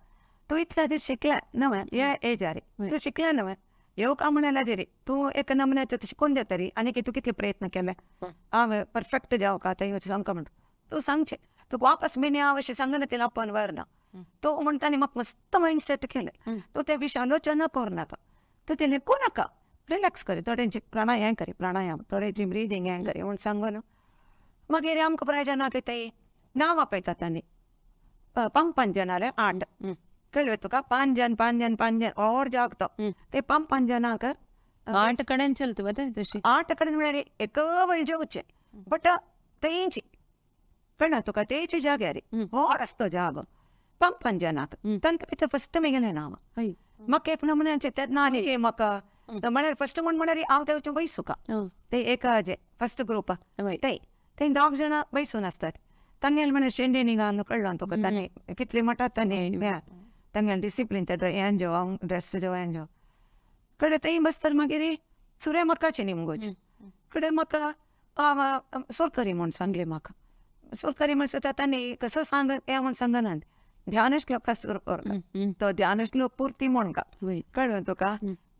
तूं इतलें हाजेर शिकला नवें ह्या एजार तूं शिकला नवें येवका म्हळ्यार हाजेर तूं एक नमुन्याचें शिकून जातरी आनी तूं कितले प्रयत्न केले हांव परफेक्ट जावका आतां सांगका म्हणटा तूं सांगचें तुका वापस मेने हांव अशें सांगना तिला आपण व्हरना तो म्हणटा आनी म्हाका मस्त मायंड सेट केलें तूं ते विशय आलोचना करूं नाका तूं तें लेखूं नाका रिलॅक्स करी थोड्यांची प्राणायाम करी प्राणायाम थोड्यांची ब्रिदींग हें करी म्हूण सांगून मागीर आमकां प्रायजनाक कितें नांव आपयतात तांणी 5 जणांले 8 कळ्ळें तुका 5 जण 5 जण 5 जण और जागतो ते 5 जणांक 8 कडेन चलता वता तशी 8 कडेन म्हळ्यार एक वेळ जेवचें बट तेंची कळ्ळें तुका तेची जाग्यार व्हड आसता जागो 5 जणांक तांकां भितर फस्ट मेगेलें नांव म्हाका एक नमुन्याचें तेन्ना आनी म्हाका म्हळ्यार फस्ट म्हण म्हळ्यार हांव तेवचे बैसूका ते एक जे फस्ट ग्रुप ते ते 10 जाणां बैसून आसतात तांगेले म्हळ्यार शेंडेनी घालून कळ्ळो तुका तांणी कितली म्हणटात तांणी तांगेले डिसिप्लीन ते हें जेव ड्रेस जेव हें जेव कडेन थंय बसतर मागीर सुरे म्हाकाचे निमगोचे कडेन म्हाका सोरकरी म्हूण सांगलें म्हाका सोरकरी म्हण तांणी कसो सांग हें म्हूण सांगना ध्यान श्लोक सुरू कर तो ध्यान श्लोक पुर्ती म्हण का कळ्ळें तुका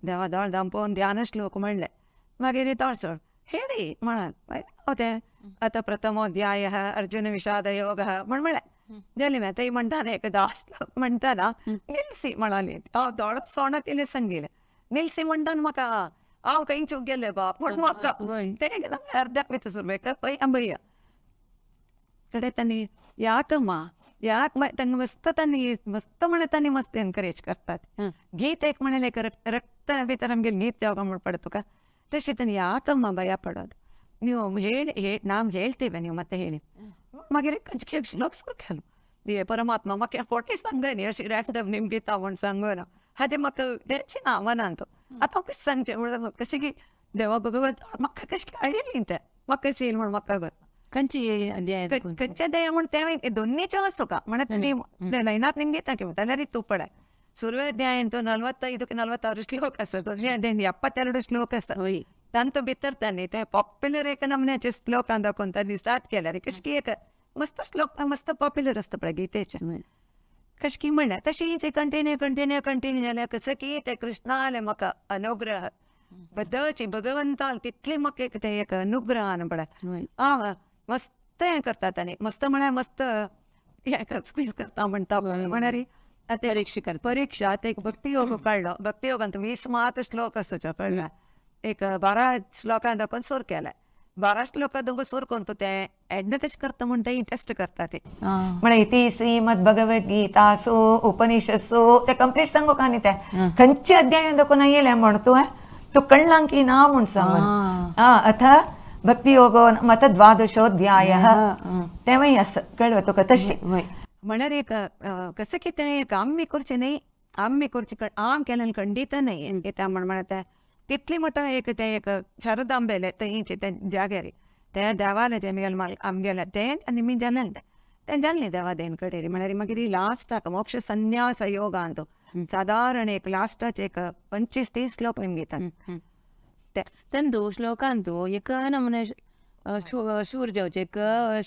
देवा दोळ दामपोवन ध्यान श्लोक म्हणलें मागीर तळसळ हेडी म्हणान तें आतां प्रथमोध्याय अर्जुन विषाद योग म्हण म्हणलें जालें मागीर थंय म्हणटाना एक 10 श्लोक म्हणटाना निल्सी म्हणाली हांव दोळो सोणा तिणें सांगिल्लें निल्सी म्हणटाना म्हाका हांव खंयचूक गेलें बाप म्हण म्हाका तें अर्द्याक भितर सुरवेक पळय भैया कडेन तांणी याकम्मा याक तांकां मस्त तांणी मस्त म्हळ्यार तांणी मस्त एनकरेज करतात गीत एक म्हणलें एक रक्त भितर आमगेलें गीत जावका म्हण पडत तुका ತಶೆ ತಾನು ಯಾಕಮ್ಮ ಭಯ ಪಡೋದು ನೀವು ಹೇಳಿ ನಾವು ಹೇಳ್ತೇವೆ ನೀವು ಮತ್ತೆ ಹೇಳಿ ಮಗೇರಿ ಕಂಚಿಕೆ ಶ್ಲೋक ಸುರು ಏ ಪರಮಾತ್ಮ म्हाका फोटी सांगनी अशी रॅन्डम निम गीता म्हूण सांगना हाजें म्हाका तेंची ना मनान तो आतां हांव कशें सांगचें म्हणून कशें की देवा भगवंत म्हाका कशें कळ्ळें तें म्हाका कशें येयल म्हूण म्हाका गोत ಕಂಚಿ ಅಧ್ಯಾಯ खंयचे देव म्हूण तें दोन्नीचे वचूका म्हणल्यार लयनात निम गीता किंवा जाल्यार तूं पळय ಸುರ್ವಾಧ್ಯಾಯ ಅಂತೂ 45ಕ್ಕೆ 46 ಶ್ಲೋಕ आसा दोन्ही अध्याय 72 श्लोक आसा तांतो भितर तांणी ते पॉप्युलर एक नमन्याचे श्लोकान दाखोवन तांणी स्टार्ट केल्यार कशकी एक मस्त श्लोक मस्त पॉप्युलर आसता पळय गीतेचे कशकी म्हणल्यार तशें कंटिन्यू कंटिन्यू कंटिन्यू जाल्यार कसं की ते कृष्णाले म्हाका अनुग्रह बद्दची भगवंताल तितली म्हाका एक ते एक अनुग्रहान पळय हांव मस्त हें करता तांणी मस्त म्हळ्यार मस्त हें स्क्वीज करता म्हणटा म्हळ्यार परीक्षा करता परीक्षा ते एक भक्तियोग काडलो भक्तियोगांत 20 मात श्लोक आसूचो कळ्ळें एक 12 श्लोकां दाखोवन सूर केलें 12 श्लोकां दाखोवन सूर करून तूं तें एंड कशें करता म्हूण तें टेस्ट करता ते म्हळ्यार इति श्रीमद भगवद्गीतासु उपनिषत्सु ते कंप्लीट सांगू का न्ही तें खंयचे अध्याय दाखोवन येयलें म्हण तुवें तूं कळ्ळां की ना म्हूण सांगून अथ भक्तियोगो मत द्वादशोध्याय तेंवूय आसा कळ्ळें तुका तशें म्हळ्यार एक कसं की तें एक आमी करचें न्ही आमी करचें आम केल्यान खंडीत न्ही कित्याक म्हण म्हळ्यार तें तितली मोठो एक तें एक शारदांबेलें थंयचे तें जाग्यार तें देवालें जें आमगेलें आमगेलें तें आनी मी जालें तें तें जालें न्ही देवा देन कडेन म्हळ्यार मागीर लास्टाक मोक्ष संन्यास योगा अंतू सादारण एक लास्टाचे एक 25-30 श्लोक घेतात. ತಂದು ಶ್ಲೋಕಾಂತು एक नमुने सूर जावचे एक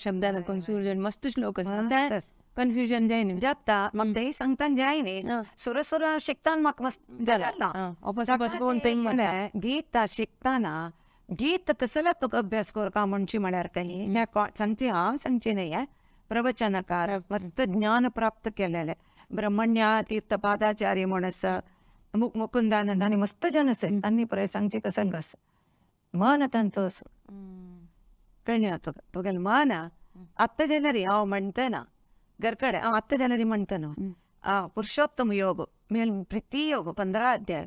शब्दान सूर जावन मस्त श्लोक आसा, कन्फ्युजन जायना जाता म्हाका तेय सांगता जाय न्ही, सुर सुर शिकताना म्हाका मस्त जाला. गीता शिकताना गीत कसला तुका अभ्यास करका म्हणची म्हळ्यार काही सांगची हांव सांगची न्ही, प्रवचनकार मस्त ज्ञान प्राप्त केलेले ब्रह्मण्य तीर्थ पादाचार्य म्हण आसा, मुकुंदानंद आनी मस्त जन आसा, तांणी पळय सांगचे कसं कस मन तांचो असो कळ्ळें तुका. तुगेलें मन आत्तां जाल्यार हांव म्हणटना घरकडे हांव आत्तां जाल्यार म्हणटना आ पुरुषोत्तम योग मेल प्रिती योग 15 अध्याय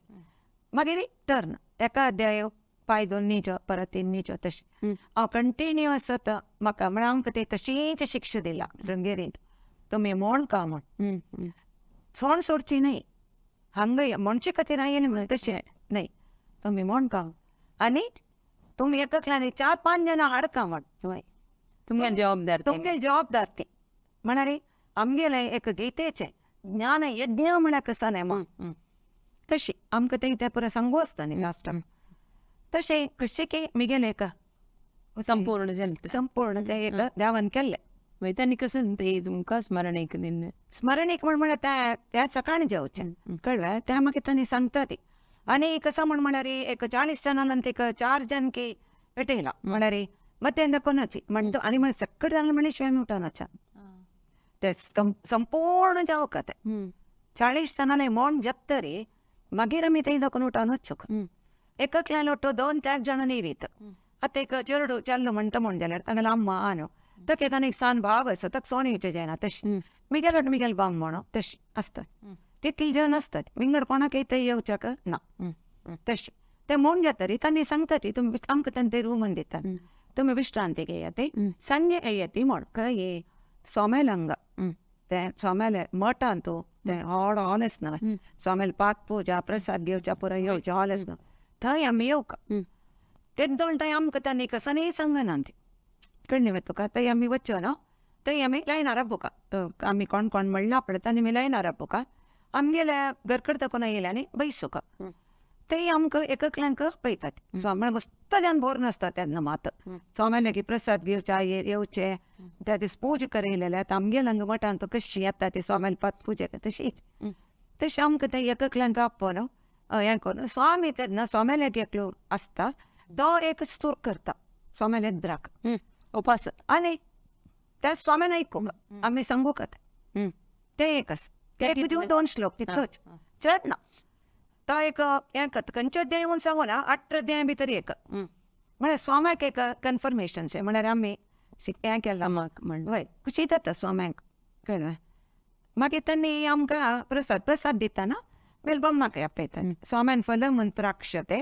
मागीर टर्न एका अध्याय पांय दोन्नीचो परत तिन्नीचो तशें हांव कंटिन्युअस आतां म्हाका म्हळ्यार आमकां ते तशीच शिक्षा दिला शृंगेरींत तुमी म्हण का म्हण सोण सोडची न्हय हांगा म्हणचे खातीर हांवें म्हण तशें न्हय तुमी म्हण का आनी तुमी एकल्यान 4-5 जाणां हाडका म्हण तुमगे जबाबदार, तुमगे जबाबदार ती म्हळ्यार आमगेलें एक गीतेचें ज्ञान यज्ञ म्हळ्यार कसो न्हय म्हण तशी आमकां तें तें पुरो सांगू आसता न्ही लास्टाक. तशें कशें की मिगेलें एक संपूर्ण जालें, संपूर्ण तें एक देवान केल्लें. मागीर तांणी कसं ते तुमकां स्मरण एक दिल्लें स्मरणीक म्हण म्हळ्यार त्या त्या सकाळीं जेवचें कळ्ळें, त्या मागीर तांणी सांगता ती. आनी कसं म्हण म्हळ्यार एक 40 जाणां एक 4 जण की पेटयला म्हळ्यार मत्तें कोणाची म्हणतो आनी मागीर सक्कड जाण म्हणी शिवाय उठोवनाच्या ते संपूर्ण जावका ते 40 जाणांनी मोण जातरी मागीर आमी थंय दाखोवन उठोवनच एकल्यान लोटो 2-3 जाणांनी वीत. आतां एक चेडू चल्लो म्हणटा म्हण जाल्यार तांगेलो अम्मा आनो तक एक आनी सान भाव आसा तक सोण येवचें जायना तशें मिगेल वाट मिगेल बाम म्हणो तशें आसतात तितली जण आसतात विंगड कोणाक थंय येवच्याक ना तशें ते म्हूण जातरी तांणी सांगता ती तुमी आमकां तांणी ते रूमान दितात तुमी विश्रांती घेयात सांजे येयात म्हण खंय सोमेल हांगा ते सोमेले मठान तूं तें व्हड हॉल आसना सोमेल पाक पुजा प्रसाद घेवच्या पुरो येवचें हॉल आसना थंय आमी येवका तेद्दोण थंय आमकां तांणी कसनय सांगना ती कळ्ळें मगे तुका. थंय आमी वच्चो न्हू थंय आमी लायनार आपोवका आमी कोण कोण म्हणलां पळय तांणी आमी लायनार आपोवका आमगेल्या घरकडे कोण येयले आनी बैसुका थंय आमकां एककल्यांक पळयतात. स्वामी मस्त जान भोर नासता तेन्ना मात स्वाम्याले प्रसाद घेवच्या येवचे त्या दीस पूजा करयलेले आतां आमगेल्या हांगा मठान तो कशी येता ती स्वाम्याले पात पुजा तशीच तशें आमकां थंय एककल्यांक आपोवन हें करून स्वामी तेन्ना स्वाम्याले एकलो आसता तो एक सूर करता स्वाम्याले द्राक उपास आनी त्या स्वाम्यान आयकूंक आमी सांगूंक तें एक आसा एक दिवन 2 श्लोक तितलोच चड ना. तो एक हें करता खंयचो अध्याय म्हूण सांगू ना 18 अध्याय भितर एक म्हळ्यार स्वाम्याक एक कन्फर्मेशन शें म्हळ्यार आमी हें केलां म्हण वय खुशी जाता स्वाम्याक कळ्ळें. मागीर तांणी आमकां प्रसाद प्रसाद दितना मागीर बम्माक आपयतात स्वाम्यान फल मंत्राक्षते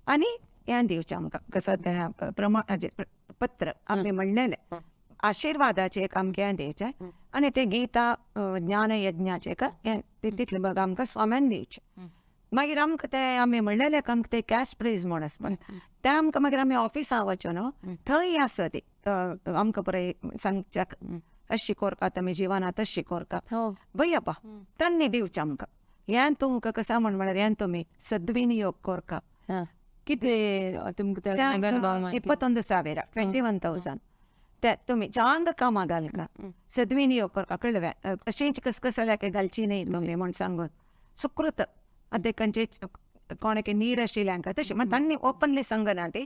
आनी हें दिवचें आमकां कसो तें प्रमाण पत्र आमी म्हणलेलें आशिर्वादाचें एक आमकां हें दिवचें आनी तें गीता ज्ञान यज्ञाचें एक हें तितलें बघ आमकां स्वाम्यान दिवचें. मागीर आमकां तें आमी म्हणलेलें आमकां तें कॅश प्रायज म्हूण आसा पळय तें आमकां मागीर आमी ऑफिसां वचून न्हू थंय आसा ती आमकां पळय सांगच्याक अशी कोरका तुमी जिवनांत अशी कोरका भय आपा तांणी दिवचें आमकां हें तुमकां कशें म्हण म्हळ्यार हें तुमी सद्विनियोग कोरका. कितें तुमकां 21,000 21,000 ते तुमी चांग कामां घालका सद्विनियोग कोरका कळ्ळें अशेंच कसकसल्याक घालची न्हय तुमी म्हूण सांगून सुकृत आतां खंयचेच कोणाक नीड आशिल्ल्यांक तशें म्हण तांणी ओपनली सांगना ती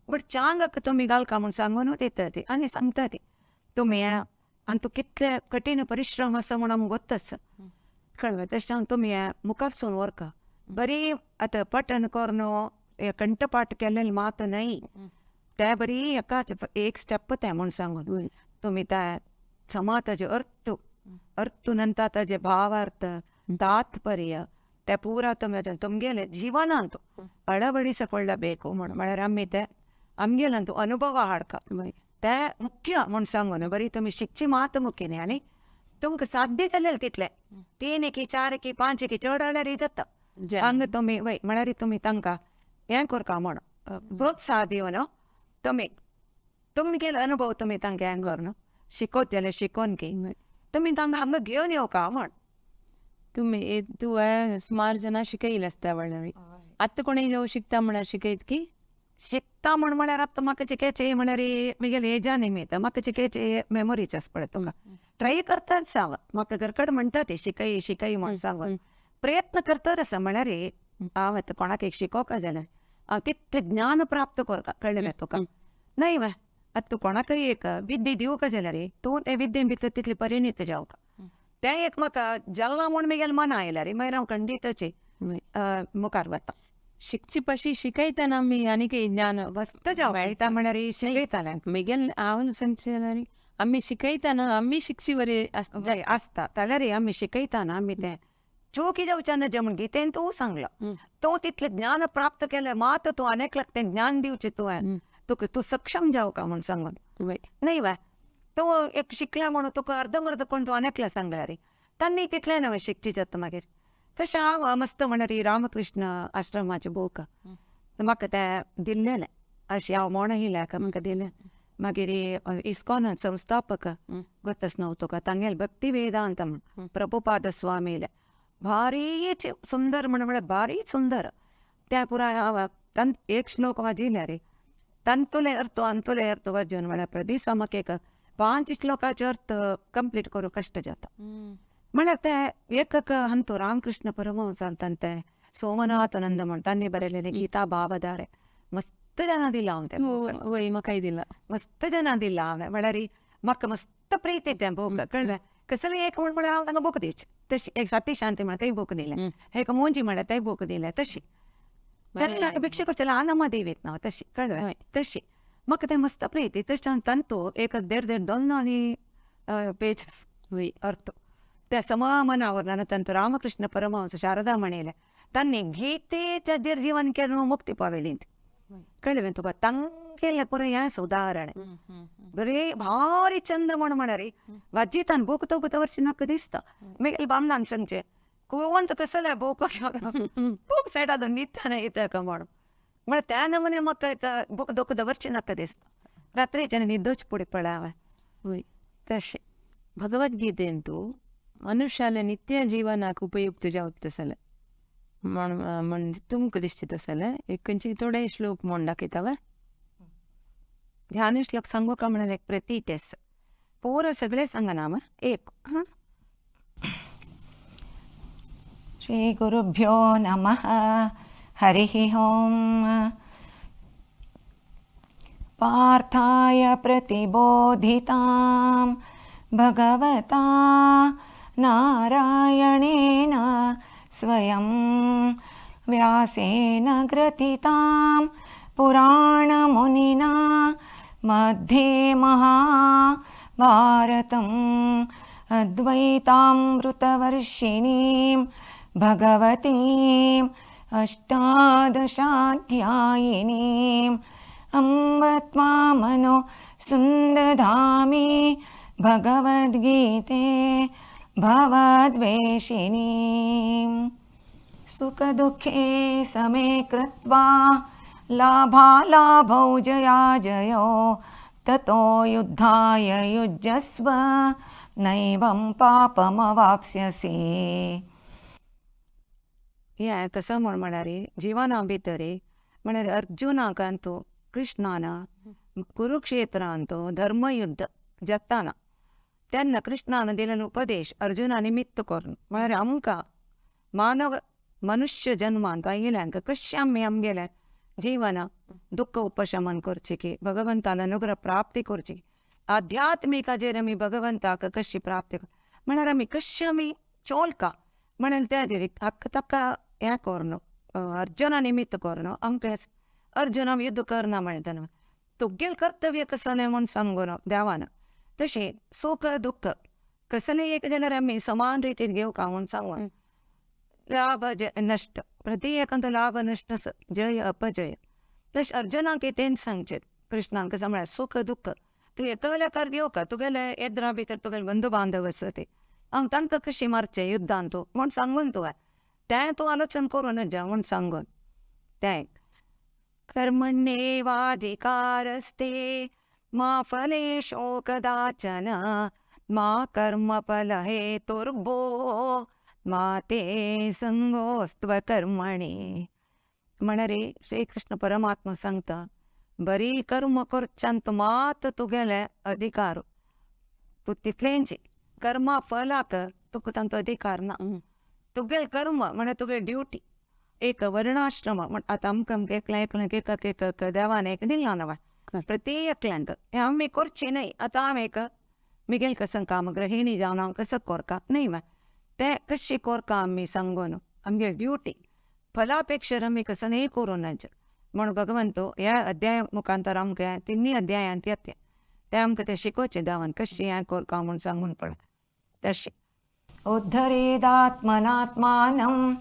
बट चांगक तुमी घालका म्हूण सांगून दिता ती आनी सांगता ती तुमी आनी तूं कितले कठीण परिश्रम आसा म्हूण आमकां गोत्त आसा कळ्ळें. तशें तुमी मुखारसून व्हरका बरी आतां पठण करून कंठपाठ केल्लें मात न्हय ते बरी एकाच एक स्टेप तें म्हूण सांगून तुमी त्या समा ताजे अर्थ अर्थ नंतर ताजे भावार्थ तात्पर्य ते पुरा तुमी तुमगेले जिवनांत ಅಳವಡಿಸಿಕೊಳ್ಳಬೇಕು म्हण म्हळ्यार आमी ते आमगेल्यांत अनुभव हाडका ते मुख्य म्हूण सांगून बरी तुमी शिकची मात मुख्य न्ही आनी तुमकां साध्य जालें तितलें 3 की 4 की 5 की चड जाल्यार जाता हांगा तुमी वय म्हळ्यार तुमी तांकां हें करका म्हण प्रोत्साह दिवन तुमी तुमगेलो अनुभव तुमी तांकां हें करून शिकवत जाल्यार शिकोवन की तुमी तांकां हांगा घेवन येवका म्हण. तुमी तुवें सुमार जाणां शिकयले आसता म्हणल्यार आतां कोणूय जेव शिकता म्हळ्यार शिकयत की शिकता म्हण म्हळ्यार आतां म्हाका चिकेचे म्हळ्यार म्हगेले एजा निमित्त म्हाका चिकेचे मेमोरीच आसा पळय तुका ट्राय करताच हांव. म्हाका घरकड म्हणटा ते शिकय शिकय म्हण सांगून प्रयत्न करतर आसा म्हळ्यार हांव आतां कोणाक एक शिकोवका जाल्यार हांव तितलें ज्ञान प्राप्त करका कळ्ळें मगे तुका न्हय वा आतां तूं कोणाकय एक विद्या दिवका जाल्यार तूं ते विद्ये भितर तितली परिणीत जावका तें एक म्हाका जालां म्हूण म्हगेलें मना आयल्यार मागीर हांव खंडीतच मुखार वता. शिकची पशी शिकयतना आमी आनीक ज्ञान मस्त जावं मेळटा म्हळ्यार शिकयतालें म्हगेलें हांव सांगचें जाल्यार आमी शिकयतना आमी शिकची बरी आसता जाल्यार आमी शिकयतना आमी तें चोकी जावचें ना म्हण गीतेन तूं सांगलां तूं तितलें ज्ञान प्राप्त केलें मात तूं अनेकलाक तें ज्ञान दिवचें तुवें तुका तूं सक्षम जावका म्हूण सांगून न्हय वा तूं एक शिकला म्हणून तुका अर्दमर्द कोण तूं अनेकला सांगल्यार तांणी तितलें नवें शिकची जाता मागीर. तशें हांव मस्त म्हळ्यार रामकृष्ण आश्रमाचें बूक म्हाका तें दिल्लेलें अशें हांव म्हण येयल्याक म्हाका दिलें. मागीर इस्कॉन संस्थापक गोतस न्हू तुका तांगेले भक्ती वेदांत म्हण प्रभुपाद स्वामीले भारी सुंदर म्हण म्हळ्यार भारी सुंदर त्या पुराय हांव तन एक श्लोक वाजिल्ले रे तंतुले अर्थ अंतुले अर्थ वाजून म्हळ्यार पळय दिसा म्हाका एक 5 श्लोकाचो अर्थ कंप्लीट करूंक कश्ट जाता. म्हळ्यार ते एक हंतू रामकृष्ण परमहंसान तें सोमनाथानंद म्हण तांणी बरयलेलें गीता भावधारे मस्त जाणां दिलां हांव तें वय म्हाकाय दिलां मस्त जाणां दिलां हांवें म्हळ्यार म्हाका मस्त प्रीती तें बूक कळ्ळें कसलें एक म्हण म्हळ्यार हांव तांकां बूक दिवचें तशी एक साठी शांती म्हळ्यार तेय बूक दिलें एक मोंजी म्हळ्यार तेय बूक दिलें तशी जाल्यार भिक्षा करचें आनमा देवीत ना तशी कळ्ळें तशी म्हाका तें मस्त प्रीती तशें तंतू एक देड देड दोन आनी पेजस वय अर्थ त्या समा मनावर तंतू रामकृष्ण परमहंस शारदा म्हणिल्लें तांणी गीतेच्या जेर जीवन केलें मुक्ती पावयली कळ्ळें तुका तांगेलें पुरो हें उदाहरण बरें भारी चंद म्हण म्हळ्यार वाजितान बूक तो वर्सी नाका दिसता मागीर बामणान सांगचें कोण कसलें बूक बूक सायडान न्हिदतना येता का म्हण म्हळ्यार त्या नमुने म्हाका एक बूक दोक दवरचें नाका दिसता रात्रीच्यान न्हिदोच पुढे पळय हांवें वय तशें. भगवद्गीतेन तूं मनुष्याले नित्य जीवनाक उपयुक्त जावत तसलें म्हण म्हण तुमकां दिसता तसलें एक खंयचे थोडे श्लोक म्हण दाखयता वा ध्यान श्लोक सांगू का म्हळ्यार एक प्रतीक आसा पुरो सगळें सांगना हांव एक. श्री गुरुभ्यो नमः. हरिः ओम्. पार्थाय प्रतिबोधितां भगवता नारायणेन स्वयं व्यासेन ग्रथितां पुराणमुनिना मध्ये महाभारतम् अद्वैतामृतवर्षिणीं भगवतीम् अष्टादशाध्यायिनीम् अम्ब त्वामनु सुन्दधामि भगवद्गीते भवद्वेषिणीम्. सुखदुःखे समे कृत्वा लाभालाभौ जयाजयो ततो युद्धाय युज्यस्व नैवं पापमवाप्स्यसि. हें कसो म्हण म्हळ्यार जिवना भितर म्हळ्यार अर्जुनाक अंतू कृष्णान कुरुक्षेत्रांत धर्मयुद्ध जाताना तेन्ना कृष्णान दिलेलो उपदेश अर्जुना निमित्त करून म्हळ्यार आमकां मानव मनुष्य जन्मांत आयिल्ल्यांक कशें आमी आमगेलें जीवन दुःख उपशमन करचें की भगवंतान अनुग्रह प्राप्ती करची आध्यात्मिकाचेर आमी भगवंताक कशी प्राप्ती म्हळ्यार आमी कशें आमी चोलका म्हळ्यार त्याचेर हक्क ताका हें करून अर्जुना निमित्त करून आमकां अर्जुना युद्ध करना म्हणटा तुगेलें कर्तव्य कसलें म्हूण सांगून देवान तशें सुख दुःख कसलें एक जाल्यार आमी समान रितीन घेवका म्हूण सांगून लाभ नश्ट प्रति एकांत लाभ नश्ट जय अपजय तशें अर्जुनाक तेंच सांगचें कृष्णान कसो म्हळ्यार सुख दुःख तूं एकल्याकार घेवका तुगेले येद्रा भितर तुगेले बंधू बांधव आसा ते हांव तांकां कशें मारचें युद्धान तूं म्हूण सांगून तुवें तें तूं आलोचन करूं नजा म्हूण सांगून तें. कर्मण्येवाधिकारस्ते मा फलेषु कदाचन मा कर्मफलहेतुर्भो मा ते संगोस्त्वकर्मणि. म्हळ्यार श्रीकृष्ण परमात्मा सांगता बरी कर्म करच्यान मात तुगेले अधिकार तूं तितलेंच कर्मा फलाक तुका तांचो अधिकार ना. तुगेलें कर्म म्हळ्यार तुगेली ड्युटी. एक वर्णाश्रम म्हण आतां आमकां एकल्या एकल्याक एक एक देवान एक दिलां न्हय प्रत्येक एकल्यांक हें आमी करचें न्हय. आतां हांव एक मिगेल कसं काम गृहिणी जावन हांव कसो कोरका न्हय मा तें कशें कोरका आमी सांगून आमगे ड्युटी फलापेक्षा आमी कसं न्हय करूं नज म्हूण भगवंत ह्या अध्याय मुखांतर आमकां तिन्ही अध्यायांत येता तें आमकां तें शिकोवचें देवान कशें हें कोरका म्हूण सांगून पळय तशें. उद्धरेदात्मनात्मानम्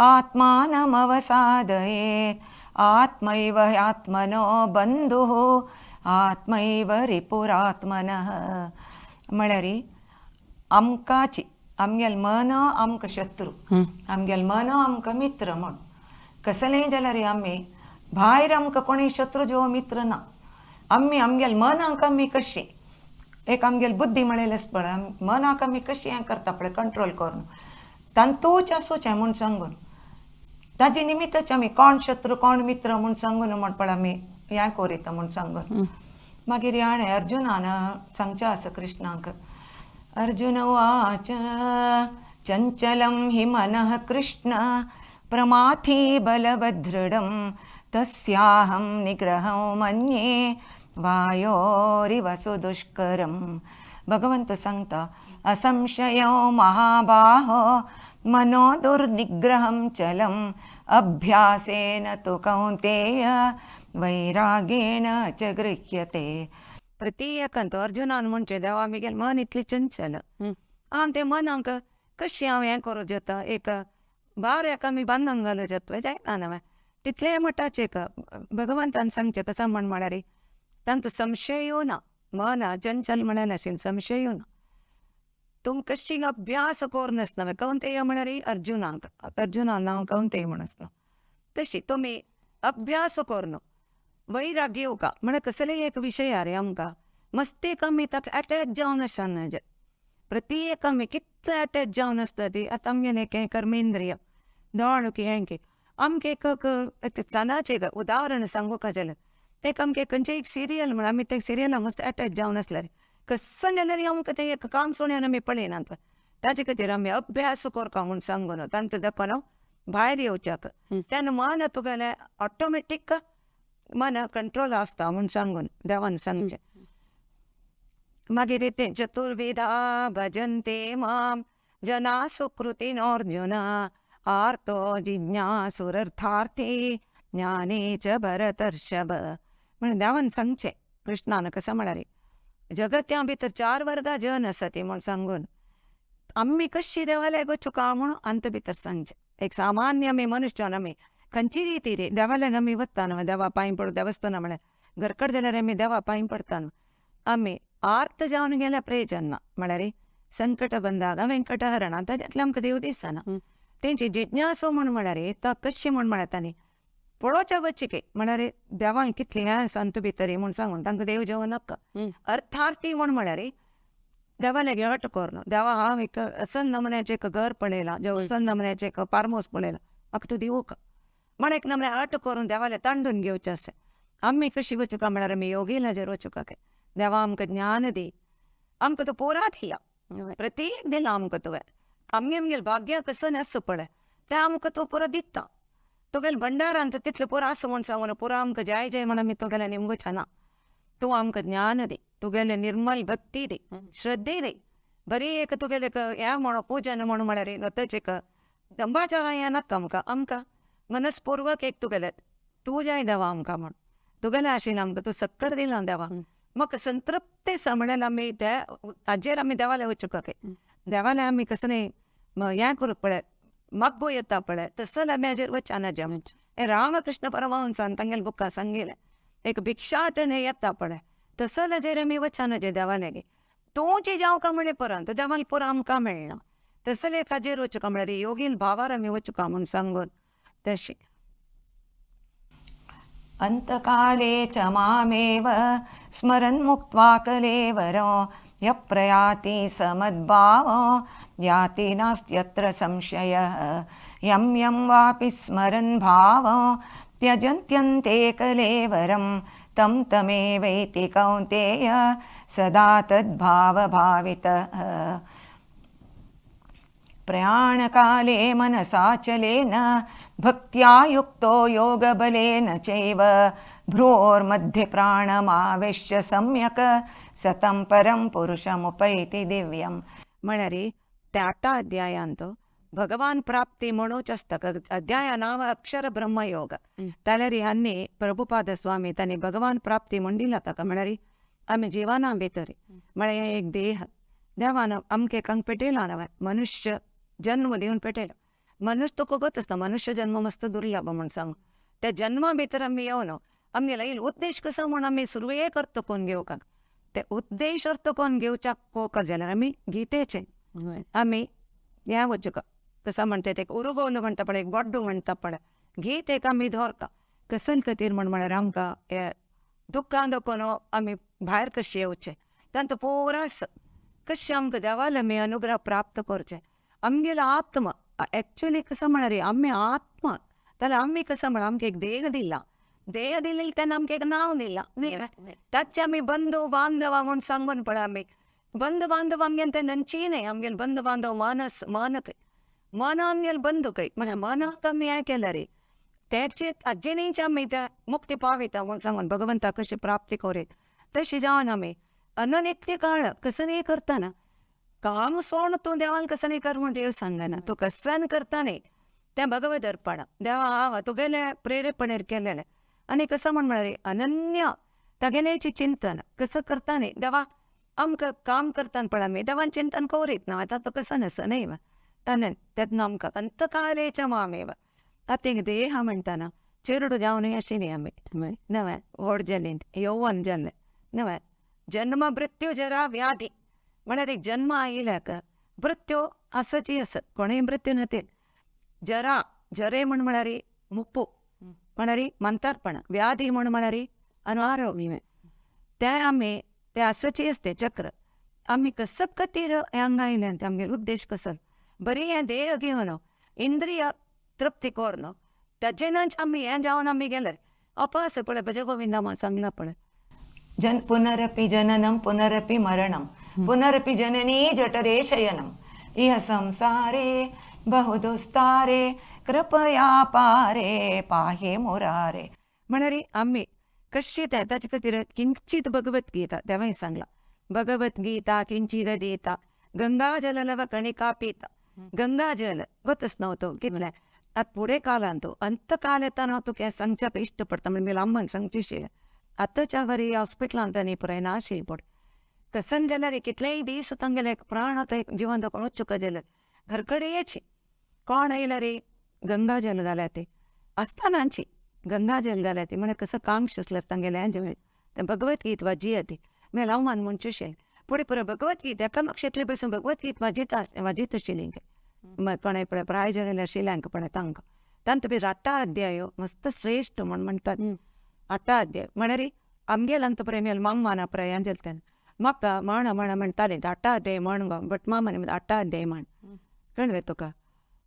आत्मानमवसादयेत् आत्मैव ह्यात्मनो बन्धुः आत्मैव रिपुरात्मनः. म्हळ्यार आमकांची आमगेलें मन आमकां शत्रू, आमगेलें मन आमकां मित्र म्हूण कसलेंय जाल्यार आमी भायर आमकां कोणूय शत्रू जो मित्र ना. आमी आमगेलें मनाक आमी कशी एक आमगेली बुद्धी म्हणलेलेच पळय मनाक आमी कशी हें करता पळय कंट्रोल करून तांतूच आसूचें म्हूण सांगून ताजे निमित्तच आमी कोण शत्रू कोण मित्र म्हूण सांगून म्हण पळय आमी हें कोरिता म्हूण सांगून. मागीर हाणें अर्जुनान सांगचें आसा कृष्णाक. अर्जुन उवाच चञ्चलं हि मनः कृष्ण प्रमाथी बलवदृढं तस्याहं निग्रहं मन्ये वायोरिव सुदुष्करं. भगवंत सांगता असंशयो महाबाहो मनो दुर्निग्रहं चलम् अभ्यासेन तु कौन्तेय वैरागेण च गृह्यते. प्रत्येकांत अर्जुनान म्हणचें देवा मिगेलें मन इतलें चंचल हांव तें मनाक कशें हांव हें करूं जाता एक बार एका आमी बांदून घालूं जाता जायना न्हय तितलें मठाचें एक भगवंतान सांगचें कसो म्हण म्हळ्यार तांकां संशय ना मन चंचल म्हळ्यार नाशिल्लें संशय ना. तुम कशी अभ्यास करून आसना कौंतेय म्हळ्यार अर्जुनाक अर्जुनान नांव कौंतेय म्हूण आसना तशी तुमी अभ्यास करून वैराग्य येवका म्हळ्यार कसलेय एक विशयार आमकां मस्तेक आमी ताका अटॅच जावन आसना. प्रत्येक आमी कितले अटॅच जावन आसता ती आतां आमगेलें एक कर्मेंद्रिय दोळ की हें की आमकां एक सणाचें एक उदाहरण सांगूंक जाल्यार तें आमकां खंयचें एक सिरियल म्हळ्यार आमी ते सिरियला मस्त अटॅच जावन आसल्यार कसं जाल्यार आमकां तें एक काम सोडून आमी पळयनात. ताजे खातीर आमी अभ्यास करता म्हूण सांगून तांकां दाखोवन भायर येवच्याक तेन्ना मन तुगेलें ऑटोमॅटीक मन कंट्रोल आसता म्हूण सांगून देवान सांगचें. मागीर तें चतुर्विधा भजन्ते मां जना सुकृतिनोऽर्जुन आर्तो जिज्ञासुरर्थार्थी ज्ञानी च भरतर्षभ. म्हण देवान सांगचें कृष्णान कसं म्हळ्यार जगत्या भितर चार वर्गां जन आसा ती म्हूण सांगून आमी कशी देवालय वचूंक म्हूण अंत भितर सांगचें. एक सामान्य आमी मनुष्यान आमी खंयची रिती रे देवालयान आमी वता न्हय देवा पांय पडूं देवस्थान म्हळ्यार घरकड जाल्यार आमी देवा पांय पडटा न्हू आमी आर्त जावन गेल्यार प्रयोजन ना. म्हळ्यार संकट बंदाग वेंकटहरण ताज्यांतलें आमकां देव दिसना. तेंची जिज्ञासो म्हूण म्हळ्यार तो कशी म्हूण म्हळ्यार तांणी पळोवच्या वचिके म्हळ्यार देवान कितलें हें आसा अंत भितर म्हूण सांगून तांकां देव जेवण नाका. अर्थार्थी म्हूण म्हळ्यार देवा लागीं अट करून देवा हांव एक असन नमुन्याचें एक घर पळयलां असन नमुन्याचें एक फार्महावस पळयलां म्हाका तूं दिवूंक म्हण एक नमुन्या अट करून देवालें तांडून घेवचें आसा. आमी कशी वचूंक म्हळ्यार आमी योगीलाचेर वचूंक देवा आमकां ज्ञान दी आमकां तूं पुरा दिया प्रत्येक दिलां आमकां तुवें आमगे आमगेलें भाग्य कसो आसूं पळय तें आमकां तूं पुरो दिता तुगेलें भंडारान तितलें पुरो आसा म्हूण सांगून पुरो आमकां जाय जाय म्हण आमी तुगेलें निमगूचें ना. तूं आमकां ज्ञान दी तुगेलें निर्मल भक्ती दी श्रद्धे दी बरी एक तुगेलें एक हें म्हण पुजन म्हण म्हळ्यार नतच एक दंबाचारा हें नाका आमकां आमकां मनस्पुर्वक एक तुगेलें तूं जाय देवा आमकां म्हण तुगेलें आशिल्लें आमकां तूं सक्कड दिलां देवा म्हाका संतृप्ती आसा म्हळ्यार आमी ते ताजेर आमी देवालय वचूंक देवालय आमी कसलें हें करूंक पळय मागूं येता पळय तसो आमी हाजेर वचना जें हें रामकृष्ण परमहंसान तांगेल्या बुकां सांगिल्लें एक भिक्षाटन येता पळय तसो हाजेर आमी वचना जे देवालय तुमची जावंक म्हळ्यार परंत देवान पुरो आमकां मेळना तसले एक हाजेर वचूंक म्हळ्यार योगीन भावार आमी वचूंक म्हूण सांगून तशें. अंतकाले च मामेव स्मरन् मुक्त्वा कलेवरो यः प्रयाति समद्भावो याति नास्त्यत्र संशयः। यं यं वापि स्मरन् भावो त्यजन्त्यन्ते कलेवरं तं तमेवैति कौन्तेय सदा तद्भावभावितः। प्रयाणकाले मनसाचलेन भक्त्या युक्तो योगबलेन चैव भ्रोर्मध्ये प्राणमावेश्य सम्यक् सतं परं पुरुषमुपैति दिव्यं। म्हळ्यार त्या आठा अध्यायांत भगवान प्राप्ती म्हणूच आसता। अध्याया नांव अक्षर ब्रह्मयोग। जाल्यार ह्यांनी प्रभुपाद स्वामी तांणी भगवान प्राप्ती म्हूण दिला ताका। म्हळ्यार आमी जिवना भितर म्हळ्यार एक देह देवान अमके कंग पेटयला नवें मनुष्य जन्म दिवन पेटयलो। मनुष्य तुका गत आसता मनुष्य जन्म मस्त दुर्लभ म्हूण सांग। त्या जन्मा भितर आमी येवन आमगेलो येयल उद्देश कसो म्हूण आमी सुरवेक अर्थ करून घेवकाक ते उद्देश अर्थ करून घेवच्याक कोवका जाल्यार आमी गीतेचे आमी हें वचूका कसो म्हणटा ते उरुगोंद म्हणटा पळय, एक बोड्डू म्हणटा पळय, गीत एक आमी दवरता कसल खातीर म्हण म्हळ्यार आमकां हे दुख्खां दखून आमी भायर कशें येवचें तांचो पुरा कशें आमकां देवाले आमी अनुग्रह प्राप्त करचें। आमगेलो आत्मा एक्चुअली कसो म्हळ्यार आमी आत्मा जाल्यार आमी कसो म्हळ्यार आमकां एक देह दिला, देह दिलें तेन्ना आमकां एक नांव दिलां ताचे आमी बंधू बांधवा म्हूण सांगून पळय आमी बंधू बांधव आमगेले ते नंची न्हय। आमगेले बंधू बांधव मानस मानक मन आमगेले बंधू खंय म्हळ्यार मनाक आमी हें केलें रे तेचे आजेनीच आमी त्या मुक्ती पाविता म्हूण सांगून भगवंताक कशी प्राप्ती करीत तशी जावन आमी अननित्य काळ कसं करतना काम सोड तूं देवान कसं नाही कर म्हूण देव सांगना, तूं कसन करता न्ही तें भगवत अर्पण देवा हांव तुगेले प्रेरेपणेर केलेलें। आनी कसं म्हण म्हळ्यार अनन्य तागेलें चिंतन कसं करता न्ही देवा आमकां काम करतना पळय आमी देवान चिंतन करीत ना आतां तो कसं आसा न्हय अनन तेन्ना आमकां अंतकालेच मामेव। आतां एक देह म्हणटाना चेरडू जावनूय अशें न्ही आमी नवें व्हड जालीं यौवन जालें नवें जन्म मृत्यू जरा व्याधी म्हळ्यार एक जन्म आयिल्ल्याक मृत्यू आसची आसा कोणूय मृत्यू नातील। जरा जरे म्हण म्हळ्यार मुप्पू म्हळ्यार म्हातारपण, व्याधी म्हण म्हळ्यार अनारोग्य ते आमी ते आसची आसते चक्र आमी कसं खातीर हांगा आयल्यान ते आमगेलो उद्देश कसो बरी हें देह घेवन इंद्रिय तृप्ती करून ताजेनच आमी हें जावन आमी गेले अपास पळय भज गोविंदा म्हाका सांगला पळय जन पुनरपि जननम पुनरपि मरणम पुनरपि जननी जठरे शयनम इह संसारे बहुदुस्तारे कृपया पारे पाहे मुरारे। म्हळ्यार आमी कशी ते ताचे खातीर किंचित भगवद्गीता तेंवूय सांगलां भगवद्गीता किंचित अधीता गंगा जललव कणिका पिता गंगा जल गोतच न्हू तो कितलें आतां फुडें कालान तो अंतकाल येता न्हू तुका हें सांगच्याक इश्ट पडटा म्हण अम्मान सांगचें आशिल्लें आतांच्या वरी हॉस्पिटलांत न्ही पुराय ना आशिल्लें पड कसन जाल्यार कितलेय दीस तांगेले प्राण आतां जिवन दाखोवन वचूंक जाल्यार घर कडेन कोण आयल्यार रे गंगा जल जाल्या ते आसतानाची गंगा जल जाल्या ती म्हळ्यार कसो कांक्ष आसल्यार तांगेलें जेवण तें भगवद्गीत वाजी ती मागीर अम्मान म्हणचें आशिल्लें फुडें पुरो भगवद्गीत एकामेक्षेंतले बसून भगवद्गीत वाजयता वाजयत आशिल्लीं कोणें पळय प्राय जालें आशिल्लें पळय तांकां तांतूं बी आठा अध्याय मस्त श्रेश्ठ म्हूण म्हणटात आठा अध्याय म्हळ्यार आमगेल अंत पळय मेल मामा प्रयाण जालें तेन्ना म्हाका म्हण म्हण म्हणटालें आठा अध्याय म्हण गो बट मामा आठा अध्याय म्हण कळ्ळें तुका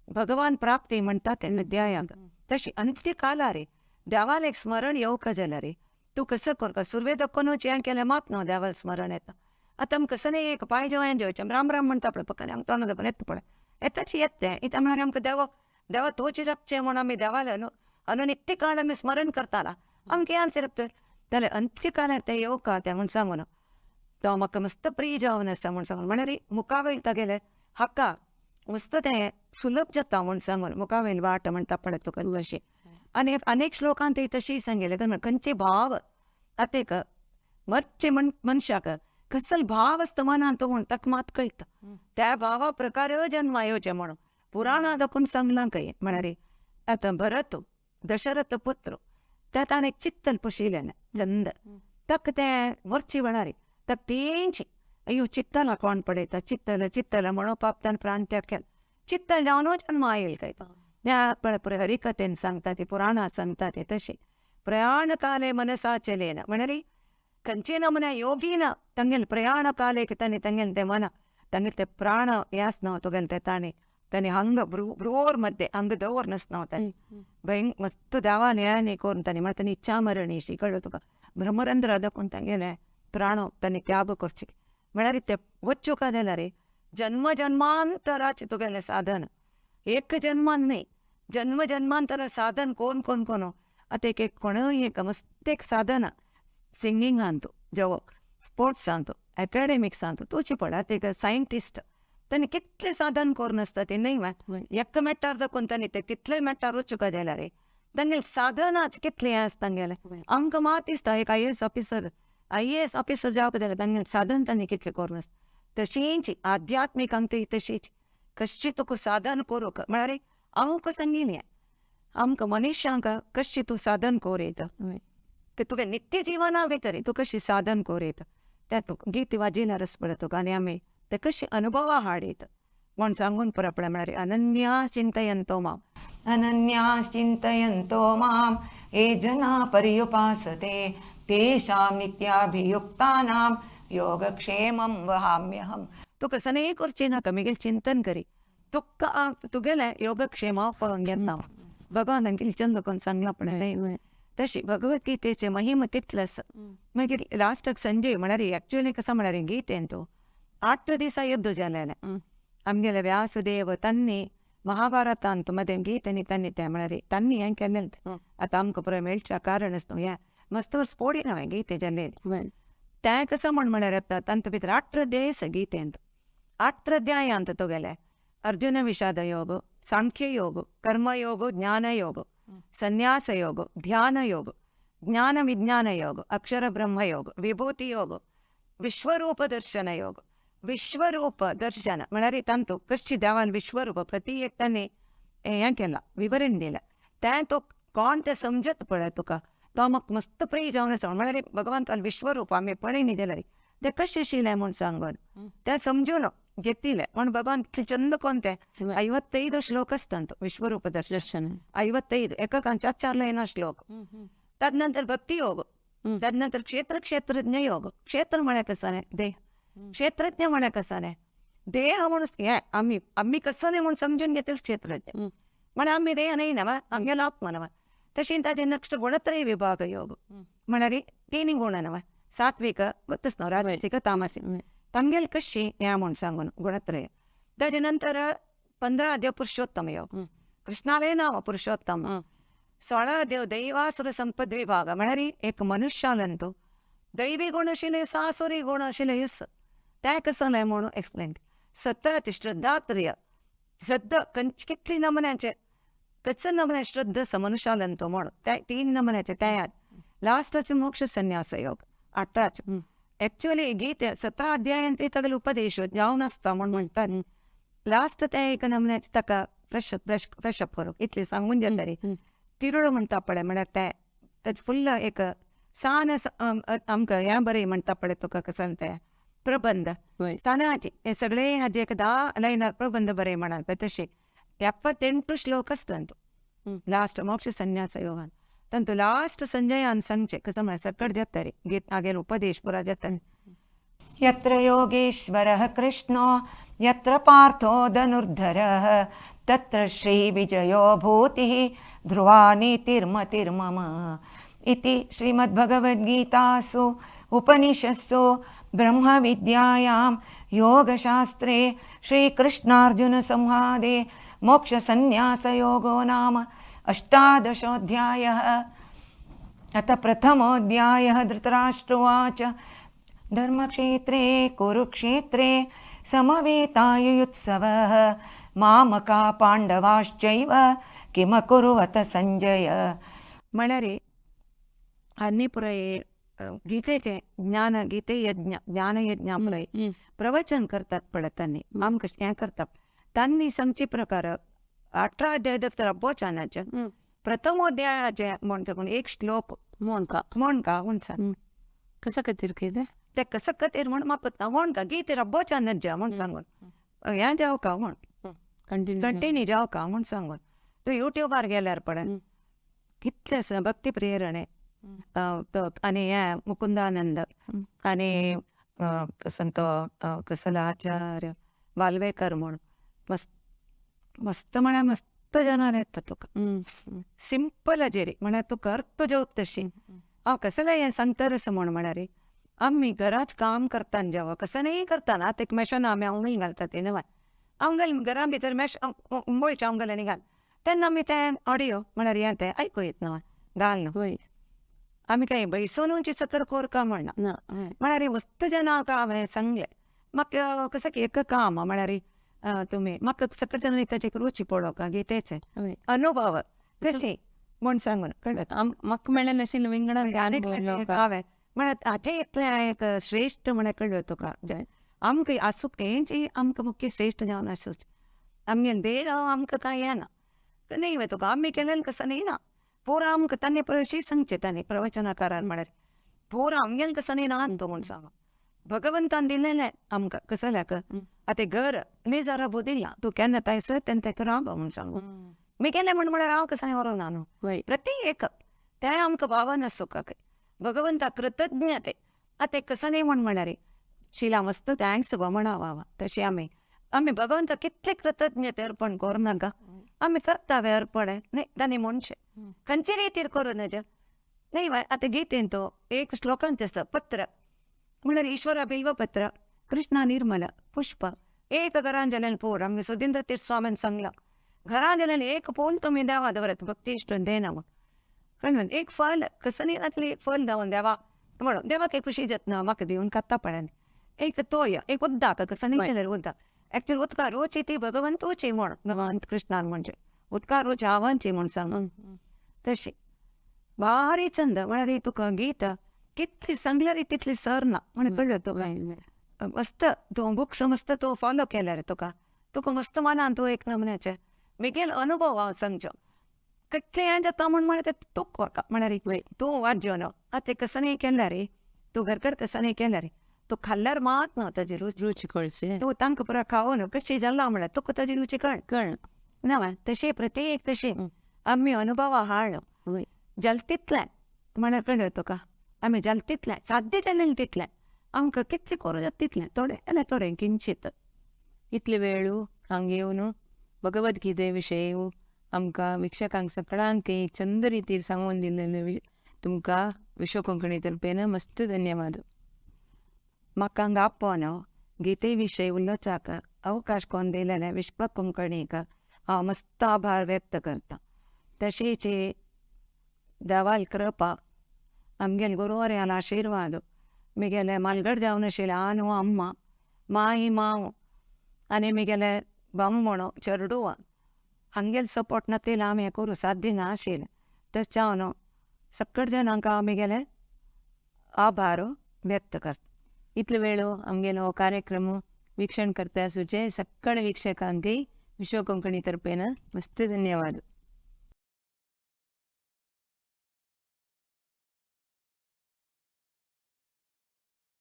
भगवान प्राप्ती म्हणटा तेन्ना अध्यायाक तशी अंत्यकाला रे देवालें एक स्मरण येवका जाल्यार रे तूं कसं करता सुरवे दाखोवनूच हें केलें मात न्हू देवालें स्मरण येता। आतां आमकां कसं एक पांय जेवण जेवचें राम राम म्हणटा पळय पक्का आमकां तोंडा दाखोवन येता पळय येताची येता तें इत्या म्हळ्यार आमकां देवा देवा तोच राखचें म्हूण आमी देवालें न्हू अनुनित्य काळ आमी स्मरण करताला आमकां याद करता जाल्यार अंत्यकालार तें येवका तें म्हूण सांगून तो म्हाका मस्त प्रिय जावन आसा म्हूण सांगून म्हळ्यार मुखावयर तागेलें हाका मस्त तें सुलभ जाता म्हूण सांगून मुखावयर वाट म्हणटा पळय तुका अशें आनी अनेक श्लोकांत ते तशी सांगिल्लें खंयचे भाव आतां एक मरचे मनशाक कसलो भाव आसता मनांत तो म्हूण ताका मात कळटा त्या भावा प्रकार जन्मा येवचें म्हणून पुराणां दाखोवन सांगलां खंय म्हळ्यार आतां भरत दशरथ पुत्र त्या ताणें एक चित्तल पोशिल्लें चंद ताका तें मरचे वेळार ताका तेंची अय्यो चित्तला कोण पळयता चित्तल चित्तल म्हणोवपाक ताणें प्राण त्याग केलो चित्तल जावनूच जन्मा आयल काय त्या पळय पुराय हरिकथेन सांगता ती पुराणां सांगता ते तशें प्रयाणकाले मनसा चलेन म्हळ्यार खंयचे नमुन्या योगीन तांगेले प्रयाण काले तांणी तांगेले ते मन तांगेले ते प्राण हें आसना तुगेले ते ताणें ताणें हांग भ्रुवोर मध्ये हांग दवर नासना ताणें भयंकर मस्त देवान हें करून ताणें म्हळ्यार ताणें इच्छा मरणी अशी कळ्ळें तुका ब्रह्मरंध्र दाखोवन तांगेलें प्राण ताणें त्याग करचे म्हळ्यार ते वच्चो का जाल्यार जन्म जन्मांतराचें तुगेलें साधन एक जन्मान न्हय जन्म जन्मांतर साधन कोण कोण कोण आतां एक एक कोणूय एक मस्त एक साधन सिंगिंग अंतु जावं स्पोर्ट्स अंतु एकाडेमिक्स अंतु तुची पळय आतां एक सायंटिस्ट ताणें कितलें साधन करून आसता तें न्हय एका मेट्टार दाखोवन ताणें ते तितले मेट्टार वचूंक जाल्यार तांगेलें साधनाच कितलें आसा तांगेलें आमकां मात दिसता एक IAS officer IAS officer जावंक जाल्यार तांगेलें साधन तांणी कितलें करून आसता तशींच आध्यात्मीक आमकां तशीच कशी तुका साधन करूंक म्हळ्यार आमकां सांगिल्लें आमकां मनुष्यांक कशी तूं साधन कर येता की तुगे नित्य जिवना भितर तूं कशी साधन कर येता तें तुका गीत वाजयल्यार पळय तुका आनी आमी ते कशे अनुभवा हाड म्हण सांगून परत म्हळ्यार अनन्या चिंतयंतो माम अनन्या चिंतयंतो माम ये जना पर्युपासते तेषां नित्याभियुक्तानां योगक्षेमं वहाम्यहं. तुका सनेह करचें नाका मिगेलें चिंतन करी तुका तुगेलें योगक्षेम हांव पळोवन घेता. भगवानान कितलें चंद करून सांगलां पळय तशी भगवद्गीतेचे महिम तितलें आसा. मागीर लास्टाक संजय म्हळ्यार एक्चुअली कसो म्हळ्यार गीतेन तो 8 दिसा युद्ध जालेलें आमगेले व्यासदेव तांणी महाभारतांत मदें गीतेनी तांणी तें म्हळ्यार तांणी हें केलें. आतां आमकां पुराय मेळच्या कारण न्हू हें मस्त स्पोडी हांवें गीते जालें तें कसो म्हण म्हळ्यार आतां तांचे भितर 8 अध्याय आसा गीतेंत. 8 अध्यायांत तुगेले अर्जुन विषाद योग, सांख्य योग, कर्मयोग, ज्ञानयोग, संन्यास योग, ध्यान योग, ज्ञान विज्ञान योग, अक्षर ब्रह्म योग, विभूती योग, विश्वरूप दर्शन योग. विश्वरूप दर्शन म्हळ्यार तांतू कशी देवान विश्वरूप प्रति एक ताणें हें केलां विवरण दिलां तें तो कोण तें समजत पळय तुका तो म्हाका मस्त प्रिय जावन आसा. म्हळ्यार भगवंतान विश्वरूप आमी पळयनी जाल्यार तें कशें शिलें म्हूण सांगून तें समजून घेतिलें म्हण भगवान चंद कोण तें 55 श्लोक आसता विश्वरूप दर्शन 55 एकाक 4 लायना श्लोक. तदनंतर भक्ती योग, तदनंतर क्षेत्र क्षेत्रज्ञ योग. क्षेत्र म्हळ्यार कसो देह, क्षेत्रज्ञ म्हळ्यार कसो देह म्हणून हें आमी आमी कसो न्ही म्हूण समजून घेतले क्षेत्रज्ञ म्हळ्यार आमी देह न्हय न्हय आमगेलो आत्मा न्हय. तशें ताजें नक्ष गुणत्रय विभाग योग म्हळ्यार तीन गुण न्हय सात्विक गोत्तच न्हू राजसिक तामसिक तांगेले कशी हें म्हूण सांगून गुणत्रय. ताजे नंतर 15 देव पुरुषोत्तम योग, कृष्णाले नांव पुरुषोत्तम. 16 देव दैवासुर संपद विभाग म्हळ्यार एक मनुष्यालन तो दैवी गुण आशिल्ले आसुरी गुण आशिल्ले येस तें कसो न्हय म्हणून एक्सप्लेन. 17 श्रद्धात्रय श्रद्धा कितली नमुन्याचे कच्च नमुन्या श्रद्धा आसा मनुष्यालन तो म्हणून ते 3 नमुन्याचे तयार. लास्टाचे मोक्ष संन्यास योग 18. एक्चुअली गीते 17 अध्यायांत तागेलो उपदेश जावन आसता म्हूण म्हणटात. लास्ट तें एक नमुन्याचे ताका फ्रेश फ्रेश फ्रेश अप करूंक इतलें सांगून जाता रे. तिरुळ म्हणटा पळय म्हळ्यार तें ताजें फुल्ल एक सान आमकां हें बरें म्हणटा पळय तुका कसो तें प्रबंध सानाचे हे सगळे हाजे एक 10 लायनार प्रबंध बरें म्हणाल पळय तशें 78 श्लोक आसता तो लास्ट मोक्ष संन्यास योगान. तांतू लास्ट संजयान सांगचें कसो म्हळ्यार सकट जाता रे गीत हागेलो उपदेश पुरा जाता. यत्र योगेश्वरः कृष्णो यत्र पार्थो धनुर्धरः तत्र श्रीविजयो भूतिः ध्रुवा नीतिर्मतिर्मम इति श्रीमद्भगवद्गीतासु उपनिषत्सु ब्रह्मविद्यायां योगशास्त्रे श्रीकृष्णार्जुनसंवादे मोक्षसंन्यासयोगो नाम 18 अथ प्रथमोऽध्यायः. धृतराष्ट्र उवाच धर्मक्षेत्रे कुरुक्षेत्रे समवेतायुयुत्सवः मामका पांडवाश्चैव किमकुर्वत संजय. म्हळ्यार आनी पुराय गीतेचें ज्ञान गीते यज्ञ ज्ञानयज्ञ पुराय प्रवचन करतात पळय तांणी आमकां हें करतात तांणी सांगचे प्रकार 18 अध्याय दत्तर अब्बोचानाचे प्रथमोध्यायाचे म्हणटा कोण एक श्लोक मोणका मोणका म्हूण सांग कसं खातीर कितें ते कसं खातीर म्हूण म्हाका ना मोणका गीते रब्बोचानाचे म्हूण सांगून हें जावका म्हूण कंटिन्यू कंटिन्यू जावका म्हूण सांगून तूं युट्यूबार गेल्यार पळय कितले भक्ती प्रेरणे आनी हे मुकुंदानंद आनी कसो तो कसलो आचार्य वाल्वेकर म्हूण मस्त मस्त म्हळ्यार मस्त जनार येता तुका सिंपल हाजेर म्हळ्यार तुका अर्थ जेवता तशी. हांव कसलें हें सांगता म्हूण म्हळ्यार आमी घराच काम करता जेवा कसं नाही करता आतां एक मॅशन आमी आंगल घालता ते न्हय आमगेल घरा भितर मॅश उंबळचें आमगेल्यानी घाल तेन्ना आमी तें ऑडियो म्हळ्यार हें तें आयकूं येत न्हय घाल न्हू आमी कांय बैसोनूच सकड कोरका म्हणना म्हळ्यार मस्त जाणांक हांवें सांगलें म्हाका कसं एक काम म्हळ्यार तुमी म्हाका सकड जाणां ताची एक रुची पळोवंक गीतेचें अनुभव कशी म्हूण सांगून कळ्ळें म्हाका मेळ्ळें नाशिल्लें विंगड हांवें म्हळ्यार हाचें इतलें एक श्रेश्ठ म्हळ्यार कळ्ळें तुका आमकां आसूंक हेंच आमकां मुख्य श्रेश्ठ जावन आसूच आमगेलें देह आमकां कांय येना न्ही वे तुका आमी केलें कसं न्ही ना पुरा आमकां तांणी अशी सांगचें तांणी प्रवचनाकारान म्हळ्यार पुरा आमगेलें कसं न्ही ना तो म्हूण सांग भगवंतान दिलेलें आमकां कसल्याक आतां घर निजारा दिला तूं केन्ना तायसर तेन्ना ताका राव म्हूण सांगू मी केलें म्हण म्हळ्यार हांव कसं व्हरूंक ना न्हू प्रति एक तें आमकां भावन आसूंक भगवंता कृतज्ञ ते आतां कसं न्ही म्हण म्हळ्यार शिला मस्त thanks गो म्हणावा तशें आमी आमी भगवंता कितले कृतज्ञते अर्पण करूं नाका आमी करता वे अर्पण न्ही तांणी म्हणचें खंयचे रितीर करूं नज न्ही आतां गीतेन तो एक श्लोकांत आसता पत्र म्हळ्यार ईश्वरा बिल्वपत्र कृष्णा निर्मल पुष्प एक घरान जाल्यार पोर आमगे सुधींद्र तीर्थ स्वामीन सांगलां घरान जाल्यार एक पोल तुमी देवा दवरात भक्ती इश्ट देना म्हूण कळ्ळें एक फल कसं न्ही जातलें एक फल धांवन देवा म्हणून देवाक एक खुशी जातना म्हाका दिवन खाता पळय एक तोय एक उदक कसं न्ही केल्यार उदक एक्चुअली उदका रोची ती भगवंतूची म्हण भगवंत कृष्णान म्हणजे उदका रोच हांवांची म्हूण सांग तशी भारी चंद म्हळ्यार तुका गीत कितली सांगल्यार तितली सर ना म्हण कळ्ळें तुका मस्त तूं बुक्स मस्त तूं फॉलो केल्यार तुका तुका मस्त मनान तूं एक नमुन्याचें मिगेल अनुभव हांव सांगचो कितलें हें जाता म्हूण म्हळ्यार तें तूं कोरका म्हळ्यार तूं वाज्यो न्हू आतां कसं न्ही केल्यार तूं घरकड कसं न्ही केल्यार तूं खाल्ल्यार मात न्हू ताजी रुची रुची कळची तूं तांकां पुरा खावो न्हू कशी जाला म्हळ्यार तुका ताजी रुची कळ कळ ना तशें प्रत्येक तशें आमी अनुभवा हाड जालें तितलें म्हळ्यार कळ्ळें तुका आमी जालें तितलें साद्य जालें तितलें आमकां कितलें करूं जाता तितलें थोडें जाल्यार थोडें किंचीत. इतले वेळू हांगा येवन भगवद्गीते विशय आमकां वीक्षकांक सगळ्यांक एक चंद रितीर सांगून दिल्लें तुमकां विश्व कोंकणी तर्फेन मस्त धन्यवाद. म्हाका हांगा आपोवन गीते विशय उलोवच्याक अवकाश कोन्न दिलेलें विश्व कोंकणीक हांव मस्त आभार व्यक्त करता. तशेंच देवाल कृपा आमगेल गुरुवर्यान आशिर्वाद मिगेले मालगड जावन आशिल्ले आनो अम्मा माई माव आनी मिगेले बामणो चेडुवा हांगेल सपोर्ट नातिल्लो आमी हें करूं साध्य ना आशिल्लें तशें जावन सकट जाणांक हांव मिगेले आभार व्यक्त करता. इतलो वेळ आमगेलो हो कार्यक्रम वीक्षण करता आसूचे सगळे वीक्षकांकय विश्व कोंकणी तर्फेन मस्त धन्यवाद.